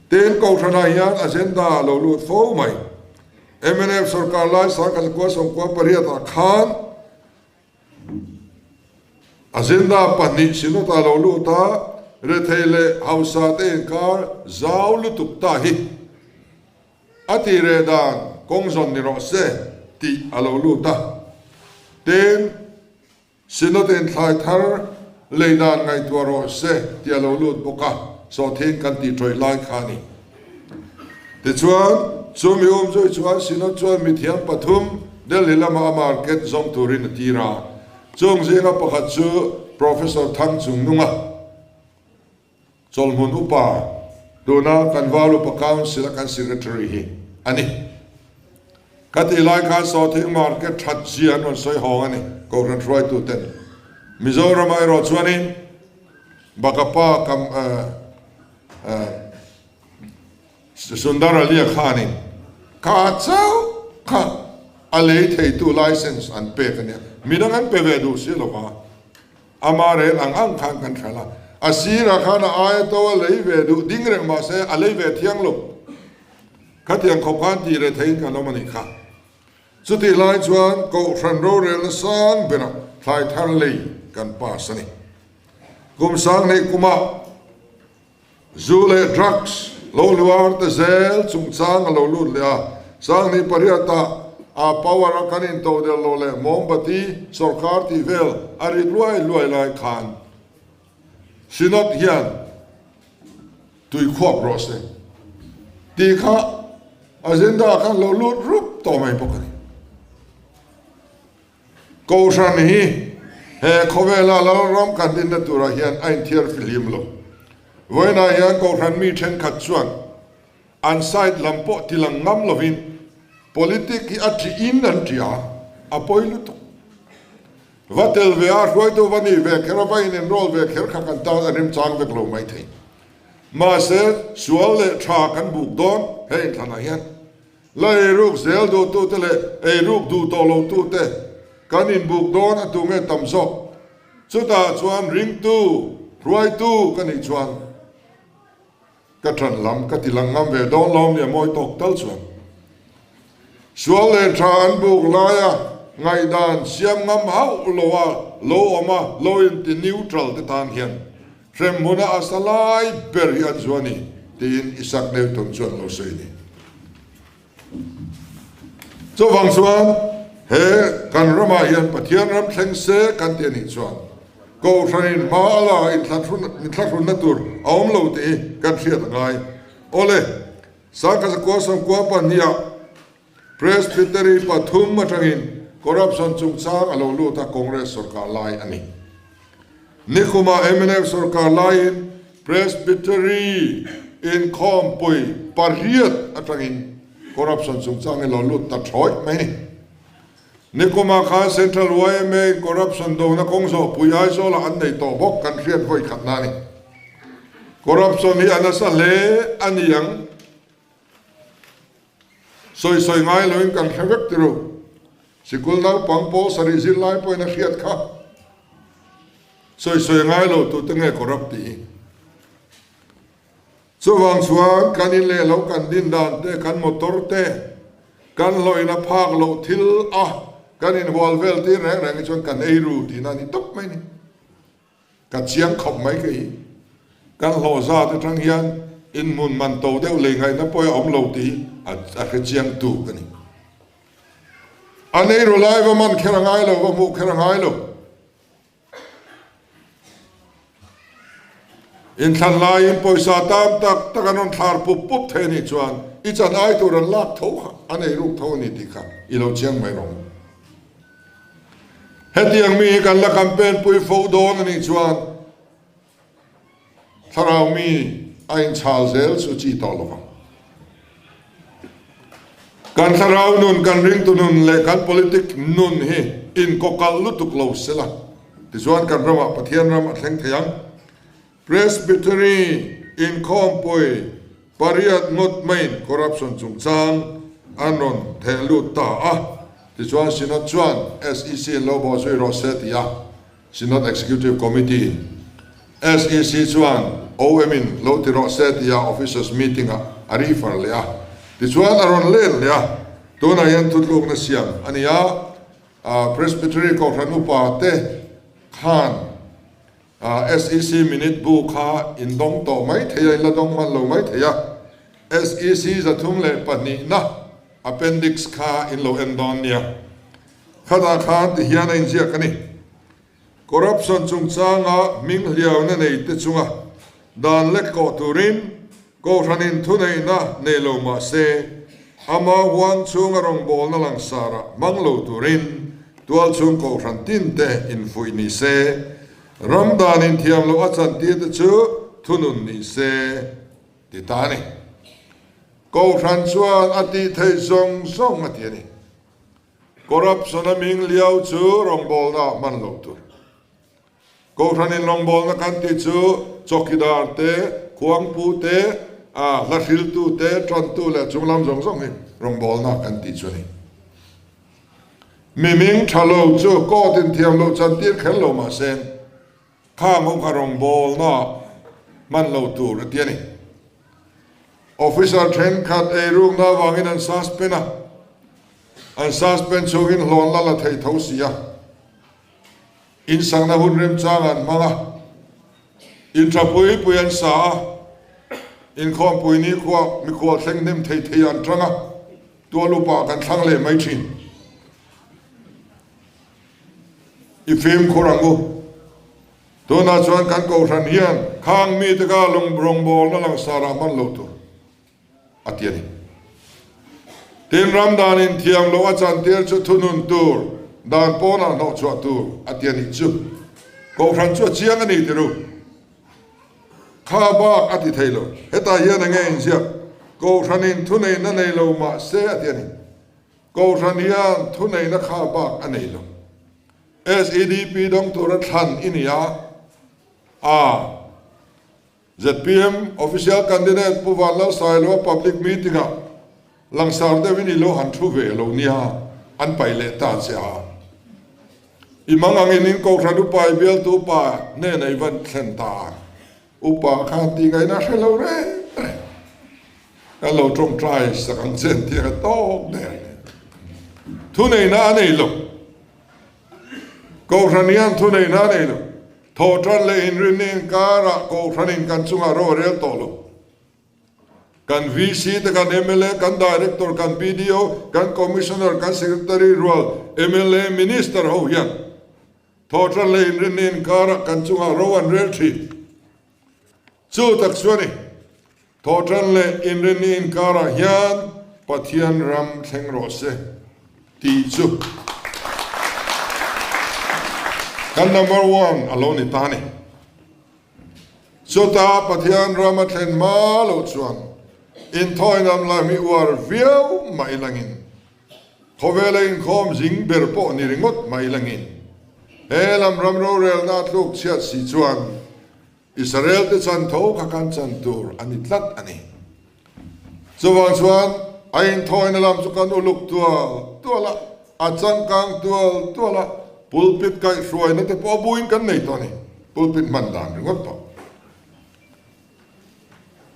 Tin, Kohhranah hian agenda a lo lut fo mai. Mnf sorkar lai sangkhat 98 ah khan, Agenda pahnih Synod ah lo lut a, rethei leh hausa te inkar zau lutuk ta hi a tih reh dan kawng zawn ni rawh se tih a lo lut a. Tin, Synod in thlai thar lei dan ngaihtuah rawh se tih a lo lut bawk a, sawhthing kan tih tawih lai kha a ni. Tichuan, chu mi um zui chuan Synod chuan mithiam pathum Delhi lama a market zawng turin a tir a. Chung zinga pakhat chu Professor Thang Chungnunga, Chawlhmun Upa, tuna kan Val Upa Council a kan Secretary hi a ni. Ka tih lai khan sawhthing market that zia an rawn sawi hawng a ni, Kohhran hruaitu ten. Mizoramah erawh chuanin Bakapa kam Sundar Alia khanin kha chauh kha a lei theitu license an pek a nia. Midang an pe ve duh si lo va, ama rel ang ang khan kan hralh a. A sirah khan a aia to a lei ve duh ding reng mah se a lei ve thiang lo. Khatiang khawp khan tih reh theiin kan awm a nih kha. Chutih lai chuan Kohhran rorelna sang berah thlai thar lei kan pass a ni. Kum sang hnih kumah zu leh drugs lo hluar te zel chungchang a lo lut leh a, 2008 ah a power a kan intodelh lo leh mawmbati sawrkar tih vel a rit luai luai lai khan Synod hian tui khuap rawh se tih kha agenda ah khan lo lut rup tawh mai bawk a ni. Kohhran hi he khawvela Lalram kan dinna turah hian a inthiar fihlim lo. Vawiinah hian Kohhran mi thenkhat chuan an side lam pawh tilang ngam lovin politic hi a ṭihin an ṭih a, a pawi lutuk. Va tel ve a, hruaitu va nih ve kher a, va in enroll ve kher kha kan tan a remchang vek lo maithei. Mahse, sual leh tha kan buk dawn he inthlanah hian la eiruk zel duhtute leh eiruk duh tawh lotute kan inbuk dawn a tu nge tam zawk? Chutah chuan ringtu, hruaitu ka nih chuan Ka ṭan lam ka ti lang ngam ve dawn lo nia mawi tawk tal chuan. Sual leh ṭha an buk laia ngaihdan siam ngam hauh lo a lo awm a, lo inti neutral te tan hian hrem hmuna a sa lai ber hi an zu a ni tiin Isaac Newton chuan lo sawi a ni. Chuvang chuan he kan ramah hian Pathian ram thleng se kan ti a nih chuan Kohhranin hma a la inthlahrunna tur a awm lo tih hi kan hriat a ngai. Awle, Sangkazakua Sawmkua pahniha Presbytery pathum atangin corruption chungchang a lo lut a Congress sorkar lai a ni. Nikhuma mnf sorkar laiin Presbytery inkhawmpui pariat atangin corruption chungchang hi lo lut ta thawih mai ni. Nikhuma khan Central yma in corruption dona kawng zawhpui Aizawlah an nei tawh bawk kan hriat vawi khatna a ni. Corruption hi a nasa hle a ni ang. Sawi sawi ngai loin kan hre vek ti ru. Sikul naupang pawl sarih zirlai pawhin a hriat kha. Sawi sawi ngai lo tute nge corrupt tih hi. Chuvang chuan kan in leh lo kan din dan te, kan motor te, kan hlawhin a phak loh thil a kan inhual vel tir reng reng hi chuan kan ei ru tihna a ni tawp mai ni. Ka chiang khawp mai ka hi. Kan hlawh zat atang hian inhmun man to deuh lei ngaihna pawh a awm lo tih a hre chiang tu ka ni. An eiru lai va man kher a ngai lo, va hmuh kher a ngai lo. Inthlan laiin pawisa tam tak tak an rawn thlar pup pup thei a nih chuan i chan ai tur an lak tho kha, an eiruk tho a ni tih kha i lo chiang mai rawh. Hetiang mi hi kan la campaign pui fo dawn a nih chuan thlarau mi a inchhal zel chu chi tawh lo vang. Kan thlarau nun, kan ringtu nun leh kan politic nun hi inkawkalh lutuk lo sela, tichuan kan ramah Pathian ram a thleng thei ang. Presbytery inkhawmpui pariat ngawt maiin corruption chungchang an rawn theh lut ta a, tichuan Synod chuan SEC in lo bawhzui rawh se ti a, Synod Executive Committee in SEC chuan OM in lo ti rawh se ti a Officers Meeting ah a refer leh a, tichuan a rawn let leh a, tunah hian thutlukna siam a ni a, Presbytery Kohhran upa te khan SEC minute bu kha in dawng tawh mai thei a, in la dawng hman lo mai thei a. SEC 32na appendix kha in lo en dawn nia. Khatah khan ti hian a inziak a ni. Corruption chungchanga hming hliauna nei te chunga dan lek kawh turin Kohhranin thuneihna nei lo mah se, ama huang chhunga rawngbawlna langsarah hmang lo turin tualchhung Kohhran tinte infuih ni se, ram dan inthiam loh a chantir te chu thunun ni se, ti ta a ni. Kohhran chuan a tih theih zawng zawng a ti a ni. Corruption a ming liau chu rawngbawlna ah hman loh tur. Kohhran in rawngbawlna kan tih chu chawkidar te, khuangpu te, hla hriltu te, tantu leh chunglam zawng zawng hi rawngbawlna kan tih chu a ni. Mi ming tha lo chu court in thiam loh chantir kher lo mahse khang ho kha rawngbawlna hman lo tur a ti a ni. Officer thenkhat eirukna avangin an suspend a, an suspend chhungin hlawn la la thei tho si a. Insakna hun remchang an hmang a, inthapui pui an sa a, inkhawmpui nikhua mikhual thleng hnem thei thei an tang a, tual upa kan thlang leh mai thin. I fimkhur ang u. Tunah chuan kan kohhran hian khang mite kha rawngbawlna langsarah hman lo tur. a ti a ni. Tin, ram dan inthiam loh a chantir chu thunun tur, dan pawnah hnawhchhuah tur a ti a nih chu. Kohhran chu a chiang a ni ti ru. Kha bak a ti thei lo. Hetah hian enge inziak? Kohhranin thuneihna nei lo mah se a ti a ni. Kohhran hian thuneihna kha bak a nei lo. SEDP dawng tura thlan i ni a, a. Zpm Official Candidate Pu Vanlalsailoa Public Meeting ah langsar deuhin i lo han thu ve lo nia, an paih leh ta che a. I mang angin in Kohhran upa i bialtu upa hnenah i van thlen ta a, upa khan tih ngaihna hre lo reng reng. Kan lo tawngtai sak ang che an tih a tawk der nen. Thuneihna a nei lo. Kohhran hian thuneihna a nei lo. Thawhṭan leh inrinni inkarah Kohhranin kan chungah ro a rel tawh lo. Kan VC te, kan mla, kan Director, kan BDO, kan Commissioner, kan Secretary rual mla, Minister ho hian thawhṭan leh inrinni inkarah kan chungah ro an rel ṭhin. Chu tak chu a ni. Thawhṭan leh inrinni inkarah hian Pathian ram thleng rawh se tih chu kan number one a lo ni ta a ni. Chuta Pathian ram a thlen hma loh chuan inthawi nam lam hi uar viau mah ilangin khawvela inkhawm zing ber pawh ni ringawt mah ilangin he lam ram rorelna a tluk chhiat si chuan Israel te chan tho kha kan chan tur a ni tlat a ni. Chuvang chuan a inthawina lam chu kan uluk tual tual a, a changkang tual tual a, pulpit kaihhruaina te pawh a buin kan nei tawh a ni, pulpit hman dan ringawt pawh.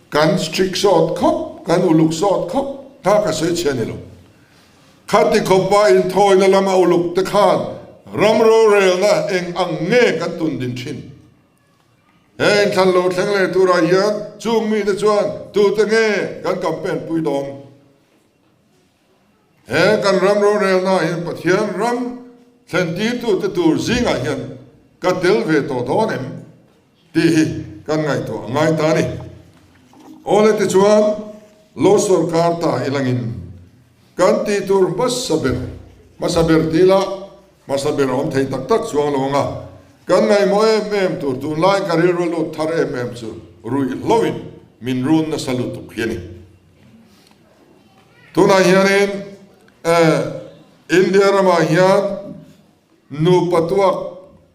Kan strict sawt khawp, kan uluk sawt khawp, kha ka sawi chhia ni lo. Khati khawpa inthawina lama uluk te khan ram rorelna eng ang nge kan tun din thin? He inthlan lo thleng leh turah hian chung mite chuan tute nge kan campaign pui dawn? He kan ram rorelnaah hian Pathian ram thlentirtute tur zingah hian ka tel ve tawh dawn em tih hi kan ngaihtuah a ngai ta a ni. Awle tichuan lo sawrkar ta ilangin kan tih tur hmasa ber hmasa ber tih lah Hmasa ber a awm thei tak tak chuang lo ang a, kan ngaihmawh em em tur tunlai ka rilru lut thar em em chu ruihhloin min run nasa lutuk hi a ni. Tunah hianin India ramah hian nupa tuak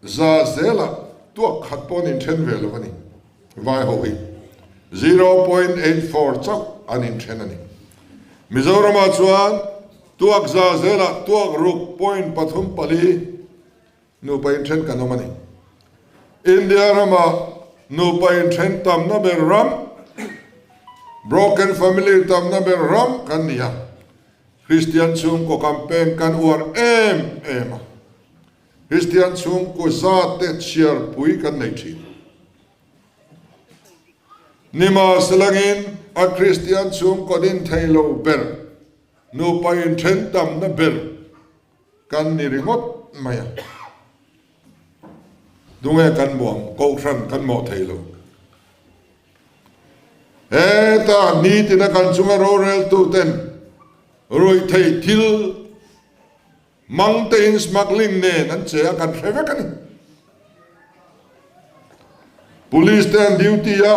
za zelah tuak khat pawh an inthen ve lo a ni. Vai ho hi 0.84 chauh an inthen a ni. Mizoramah chuan Tuak za zelah tuak ruk point pathum pali nupa inthen kan awm a ni. India ramah nupa inthen tamna ber ram, broken family tamna ber ram kan ni a. Kristian chhungkaw campaign kan uar em em a. Kristian chhungkaw zat te chhiarpui kan nei thin. Nimahselangin a Kristian chhungkaw din thei lo ber Nupa inthen tamna ber kan ni ringawt mai a, tunge kan muang kohhran kan mawh thei lo. Heta nitina kan chunga roreltuten ruihtheih thil Mang tein smuggling nen an che a kan hre vek a ni. Police te an duty a,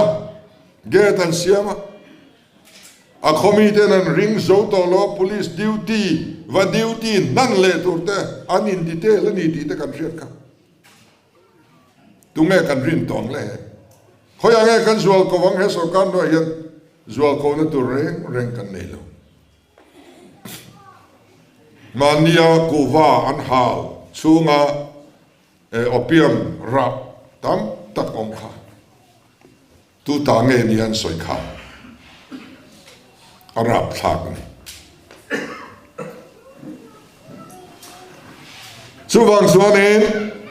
gate an siam a. A khaw miten an ring zo tawh lo a, police duty va duty hnan leh tur te an in detail a ni tih te kan hriat kha. Tunge kan rin tawh ang le he? Khawiah nge kan zual ko ang he sorkar hnuaiah hian zual ko na tur reng reng kan nei lo. Mahnia kuhva an hal chhunga opium rah tam tak awm kha tu ta nge nia an sawi kha a rapthlak a ni. Chuvang chuanin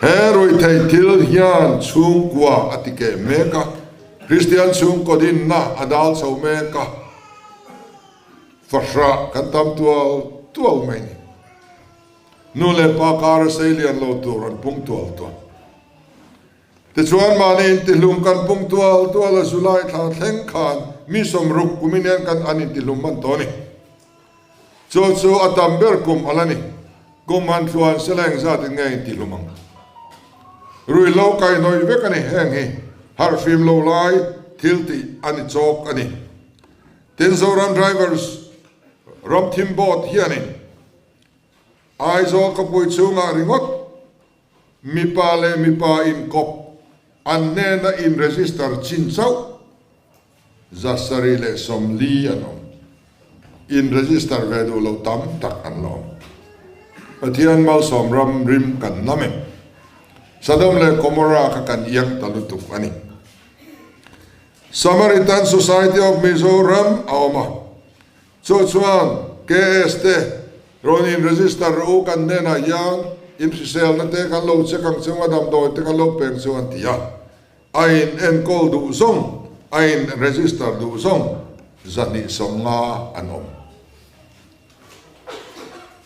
he ruihtheih thil hian chhungkua a ti keh mek a, Kristian chhungkaw dinna a dal chho mek a. Fahrah kan tam tual tual mai ni. Nu leh pa kar a sei lian lo tur an pung tual tual. Tichuan mahni intihlum kan pung tual tual a July thla thleng khan mi 60 kum in hian kan an intihlum man tawh a ni. Chu chu a tam ber kum a la ni. Kum han thluan sela engzat in nge intihlum ang? Ruihhlo kaihhnawih vek a ni heng hi harhfim lo lai thil tih a ni chawk a ni. Tin Zoram Drivers Ramthim Board hianin Aizawl khawpui chhungah ringawt mipa leh mipa inkawp an hnena in register chin chauh 740 an awm. In register ve duh lo tam tak an la awm. Pathian malsawm ram rim kan nam em? Sodom leh Gomorrah kha kan iang ta lutuk a ni. Samaritan Society of Mizoram a awm a, chu chuan KS te rawn in register rawh u kan hnenah hian in hriselna te kan lo check ang chunga damdawi te kan lo peng chu an ti a, a in enkawl duh zawng, a in register duh zawng 250 an awm.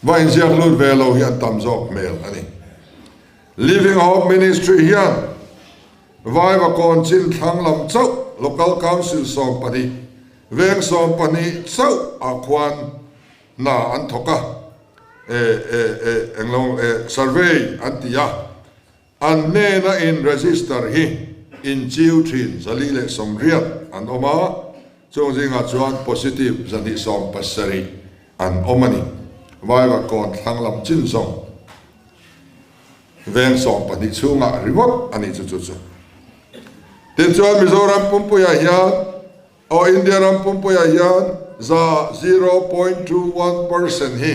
Va inziak lut ve lo hi an tam zawk hmel a ni. Living Hope Ministry hian Vaivakawn chin thlang lam chauh Local Council 12, veng 12 chauh ah khuan hna an thawk a, e e e englo e survey an ti a, an hnena in register hi in chiu thin 480 an awm a, chung zingah chuan positive 270 an awm a ni. Vaivakawn thlang lam chin zawng. Veng 12 chhungah ringawt a ni chu chu chu. Tichuan Mizoram pumpuiah hian aw India ram pumpuiah hian za 0.21% hi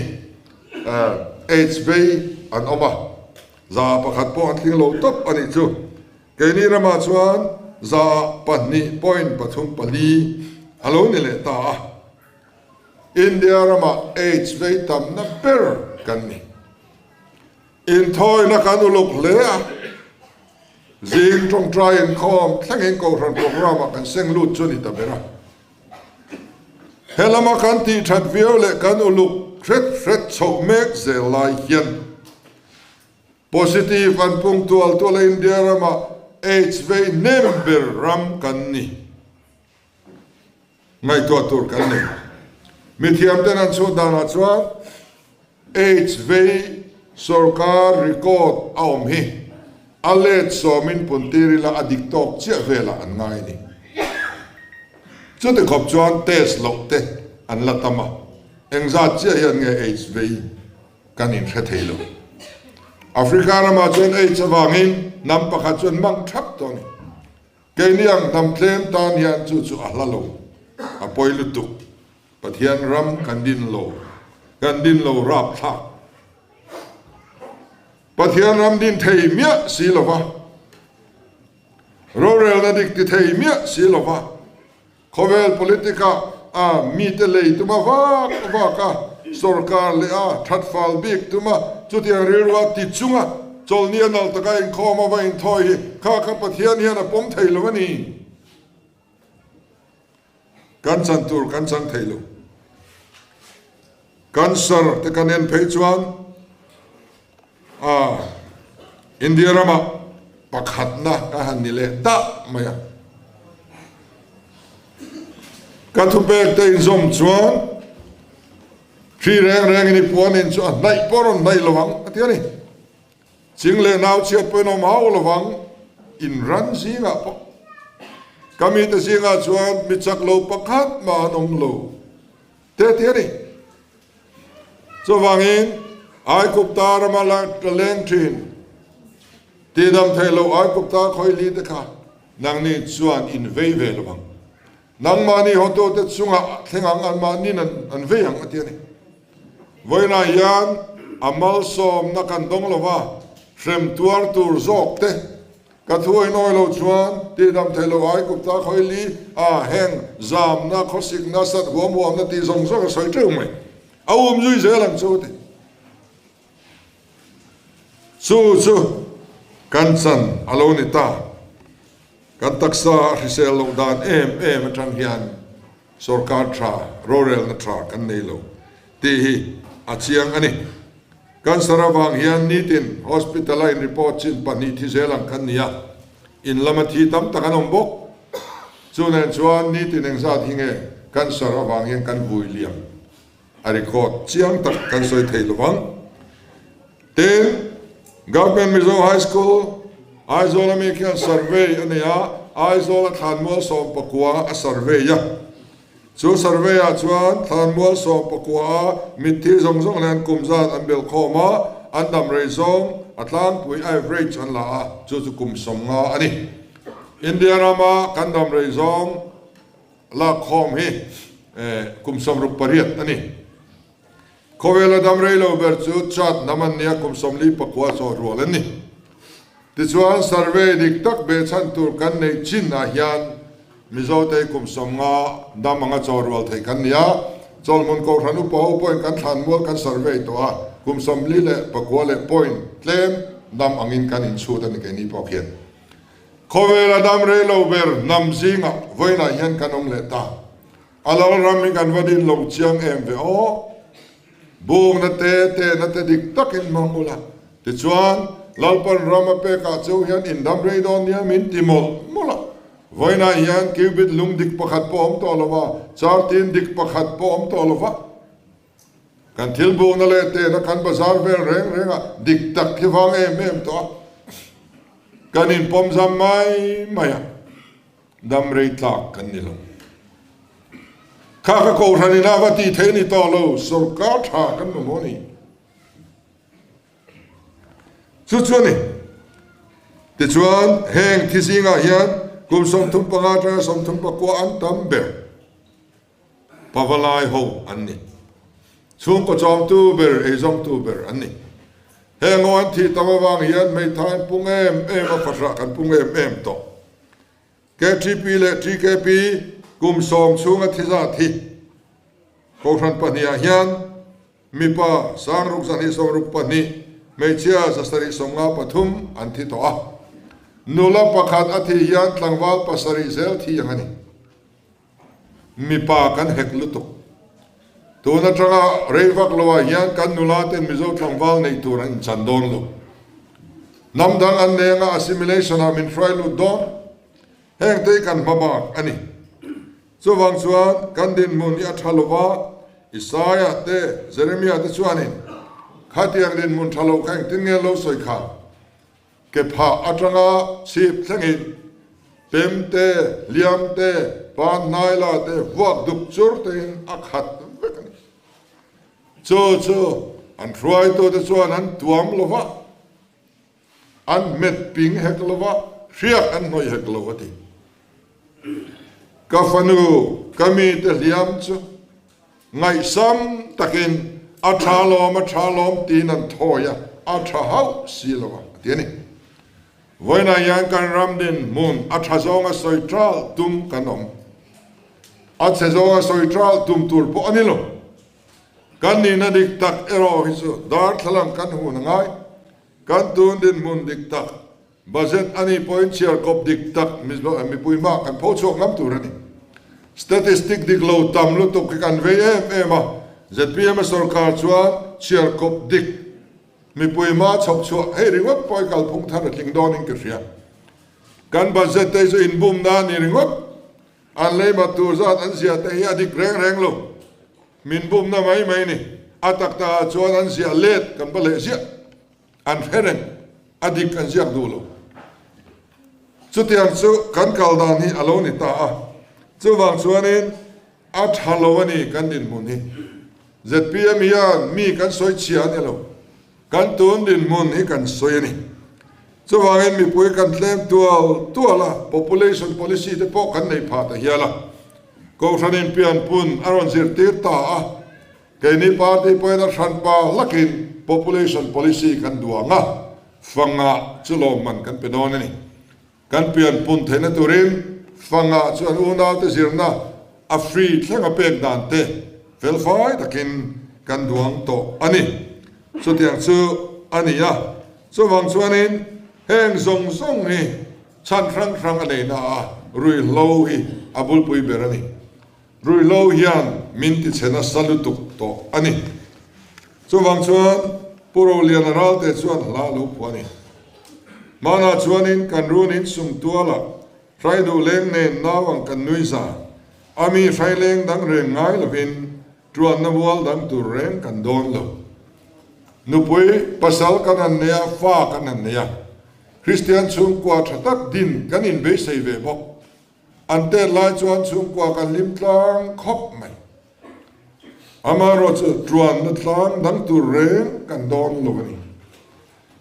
AIDS vei an awm a, 1% pawh an tling lo tawp a nih chu. Keini ramah chuan 2.34% a lo ni leh ta a. India ramah AIDS vei tamna ber kan ni. Inthawina kan uluk hle a, zing tawngtai inkhawm thlengin Kohhran programme-ah kan seng lut chu a ni ta ber a. He lama kan tih that viau leh kan uluk hret hret chhoh mek zel lai hian positive an pung tual tual a, India ramah AIDS vei hnem ber ram kan ni. Ngaihtuah tur kan nei. Mithiamten an chhut danah chuan AIDS vei sorkar record a awm hi a let sawmin puntir ila a dik tawk chiah velah an ngai a ni. Chuti khawp chuan test loh te an la tam a, engzat chiah hian nge AIDS vei kan inhre thei lo. Africa ramah chuan AIDS avangin hnam pakhat chuan mang thap tawh a ni. Keini ang hnam tlem tan hian chu chu a hla lo, a pawi lutuk. Pathian ram kan din lo, kan din lo rapthlak. Pathian ram din thei miah si lova, rorelna dik ti thei miah si lova, Khawvel politic-ah a mite lei tuma vak vak a, sorkar leh a thatfal bik tuma chutiang rilrua ti chunga chawlhni a nalh taka inkhawm a va inthawi hi kha kha Pathian hian a pawm thei lo a ni. Kan chan tur kan chang thei lo. Cancer te kan en phei chuan a India ramah pakhatna ka han ni leh dah mai a. Ka thupek te inzawm chuan hri reng rengin i puanin chu a hnaih pawh rawn hnaih lo ang a ti a ni. Ching leh nau chhiat pawhin awm hau lo vang, in ran zingah pawh. Ka mite zingah chuan mi chak lo pakhat mah an awm lo. Te ti a ni. Chuvangin Aigupta rama la leng thin tihdam theih loh Aigupta khawili te kha nangni chuan in vei ve lo ang. Nangmahni hawtute chungah thleng ang anmahnin an vei ang a ti a ni. Vawiinah hian a malsawmna kan dawng lo va, hrem tuar tur zawk te Ka thu a inawi lo chuan tihdam theih loh Aigupta khawili a heng zamna, khawsikna, sat huam huamna tih zawng zawng a sawi teuh mai. A um zui zel ang chu ti. Chu chu kan chan a lo ni ta. Kan taksa a hrisel loh dan em em atang hian sorkar tha, rorelna tha kan nei lo tih hi a chiang a ni. Cancer avang hian nitin hospital a in report chin pahnih thi zel ang kan ni a, in lama thi tam tak an awm bawk. Chu nen chuan nitin engzat hi nge cancer avang hian kan vui liam a record chiang tak kan sawi thei lovang. Tin, Government Mizo High School, Aizawl ami khian survey a nei a, Aizawl a thlanmual 19 a survey a. Chu survey ah chuan thlanmual 19 a mitthi zawng zawng hian kum zat an belh khawm a, an dam rei zawng a tlangpui average an la a, chu chu kum 50 a ni. India rama kan dam rei zawng lak khawm hi kum 68 a ni. Khawvela dam rei lo ber chu Chad hnam an nia kum 49 chaw rual an ni. Tichuan survey dik tak behchhan tur kan neih chin ah hian Mizote kum 50 dam anga chaw rual thei kan ni a, Chawlhmun Kohhran upa ho pawhin kan thlanmual kan survey tawh a, kum 49 leh point tlem dam angin kan inchhut a ni keini pawh khian. Khawvela dam rei lo ber hnam zingah vawiinah hian kan awm leh ta. A lal ram hi kan va din lo chiang em ve aw. Bungna te, tehna te dik takin hmang ula. Tichuan, Lalpan ram a pekah cheu hian indam rei dawn nia min ti mawlh mawlh a. Vawiinah hian cubit lung dik pakhat pawh awm tawh lo va, chartin dik pakhat pawh awm tawh lo va. Kan thil bungna leh tehna kan bazar vel reng reng a dik tak hi vang em em tawh a. Kan inpawm zam mai mai a. Dam rei tlak kan ni lo. Kha ka kohhran in a va tih theih ni tawh lo, sorkar tha kan mamawh a ni. Chu chu a ni. Tichuan, heng thi zingah hian kum 35 atanga 39 an tam ber. Pavalai ho an ni. Chhungkaw chawmtu ber, eizawngtu ber an ni. Heng ho an thih tam avang hian hmeithai an pung em em a, fahrah kan pung em em tawh. KTP leh TKP kum 10 chhunga thi zat hi Kohhran pahnihah hian mipa 6224, hmeichhia 753 an thi tawh a. Nula pakhat a thih hian tlangval pasarih zel thi ang a ni. Mipa kan hek lutuk. Tun atanga rei vak loah hian kan nula ten Mizo tlangval neih tur an inchan dawn lo. Hnam dang an nei anga assimilation ah min hruai lut dawn. Heng te hi kan hma bak a ni. Chuvang chuan kan dinhmun hi a tha lova, Isaiah te, Jeremiah te chuanin khatiang dinhmun tha lo kha engtin nge an lo sawi kha? Ke phah atanga chhip thlengin pem te, hliam te, pan hnaila te vuak dup chur tein a khat vek a ni. Chu chu an hruaitute chuan an tuam lo va, an hmet ping hek lo va, hriak an hnawih hek lo a ti. Ka fanu, ka mite hliam chu Ngaihsam takin a tha lawm, a tha lawm tiin an thawi a, a tha hauh si lo a, a ti a ni. Vawiinah hian kan ram dinhmun a tha zawnga sawi ṭal tum kan awm. A chhe zawnga sawi ṭal tum tur pawh a ni lo. Kan nihna dik tak erawh hi chu darthlalang kan hun a ngai. Kan tun dinhmun dik tak Budget a nih pawhin chhiar kawp dik tak mipui hma kan pho chhuak ngam tur a ni. Statistic dik lo tam lutuk hi kan vei em em a, zpm a sorkar chuan chhiar kawp dik mipui hma chhawp chhuah hei ringawt pawh hi kalphung thar a tling dawnin ka hria. Kan budget te hi chu inbumna a ni ringawt, an leima tur zat an ziah te hi a dik reng reng lo. Min bumna mai mai ni. A tak takah chuan an ziah let kan va leh ziah. An hre reng, a dik an ziak duh lo. Chutiang chu kan kal dan hi a lo ni ta a. Chuvang chuanin. A tha lo a ni kan dinhmun hi. Zpm hian mi kan sawi chhia a ni lo. Kan tun dinhmun hi kan sawi a ni. Chuvangin mipui kan tlem tual tual a, population policy te pawh kan nei phah ta hial a. Kohhran in pianpun a rawn zirtir ta a, keini party pawhin a hranpa hlakin population policy kan duang a, fangah chu lawmman kan pe dawn a ni. Kan pianpun theihna turin fangah chuan unaute zirna a free thleng a pek dan te felfai takin kan duang tawh a ni. Chutiang chu a ni a, chuvang chuanin heng zawng zawng hi chhan hrang hrang a neihna a ruihhlo hi a bulpui ber a ni. Ruihhlo hian min tichhe nasa lutuk tawh a ni. Chuvang chuan Pu Roliana Ralte chuan hla lo phuah a ni. Hmanah chuanin kan run in sum tualah hrai duh leng nen nau ang kan nui za. A mi hrai leng dang reng ngai lovin tuanna mual dang tur reng kan dawn lo. Nupui pasal kan han nei a, fa kan han nei a. Kristian chhungkua tha tak din kan inbeisei ve bawk. An tet lai chuan chhungkua kan hlim tlang khawp mai. Amaherawhchu chu tuanna tlang dang tur reng kan dawn lo a ni.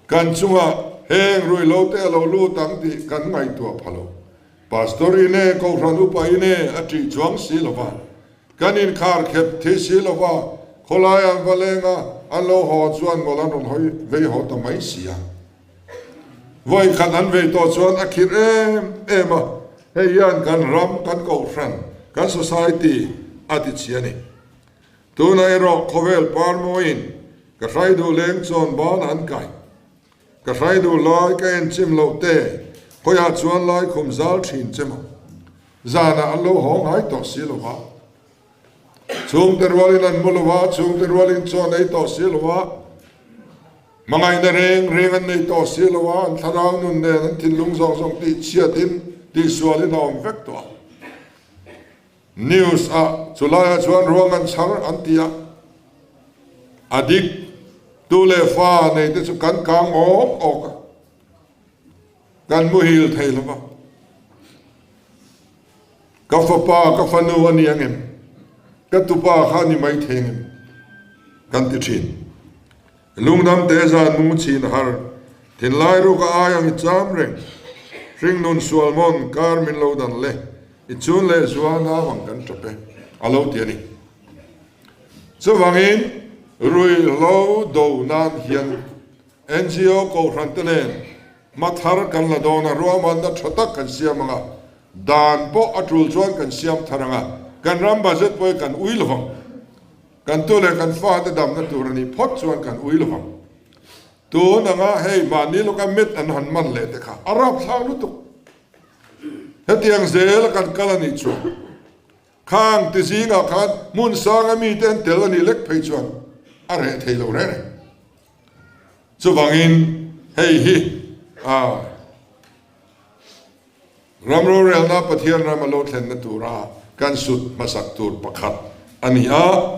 Kan chungah heng ruihlo te a lo lut ang tih kan ngaihtuah pha lo. Pastor ine, Kohhran upa ine a ṭih chuang si lo va, kan inkhar khep thei si lo va, khawlai an va leng a, an lo haw chuan mawlh an rawn hawi vei haw ta mai si a. Vawi khat an vei tawh chuan a khirh em em a, hei hian kan ram, kan kohhran, kan society a ti chhi a ni. Tunah erawh khawvel parmawiin ka hrai duh leng chuan banah an kai. Ka hrai duh lai ka en chim loh te, khawiah chuan lai khum zal thin che maw? Zanah an lo haw ngai tawh si lo va. Chhungte rualin an mu lo va, chhungte rualin chaw nei tawh si lo va. Hmangaihna reng reng an nei tawh si lo a, an thlarau nun nen an thinlung zawng zawng tihchhiatin tihsualin a awm vek tawh a. News ah chulaiah chuan ruang an chhar an ti a, a dik tu leh fa nei te chu kan kang awk awk a, kan muhil thei lo va. Ka fapa, ka fanu a ni ang em? Ka tupa kha a ni mai thei ang em? Kan ti thin. Lungdam te zan mu chhin har, thinlai ruk a ai ang i cham reng. Hringnun sualmawn kar min lo dan le, i chun leh zua nau ang kan tap e, a lo ti a ni. Chuvangin, ruihhlo do nan hian NGO Kohhran te nen hma thar kan la dawn a, ruahmanna tha tak kan siam ang a, dan pawh a tul chuan kan siam thar ang a, kan ram budget pawh hi kan ui lo vang. Kan tu leh kan fate damna tur a nih phawt chuan kan ui lo vang. Tun anga hei mahni lawka mit an han man leh te kha a rapthlak lutuk. Hetiang zel a kan kal a nih chuan khang ti zingah khan hmun sanga mite an tel a nih lek phei chuan a reh thei lo reng reng. Chuvangin hei hi a ram rorelna Pathian ram a lo thlenna tura kan sut hmasak tur pakhat a ni a.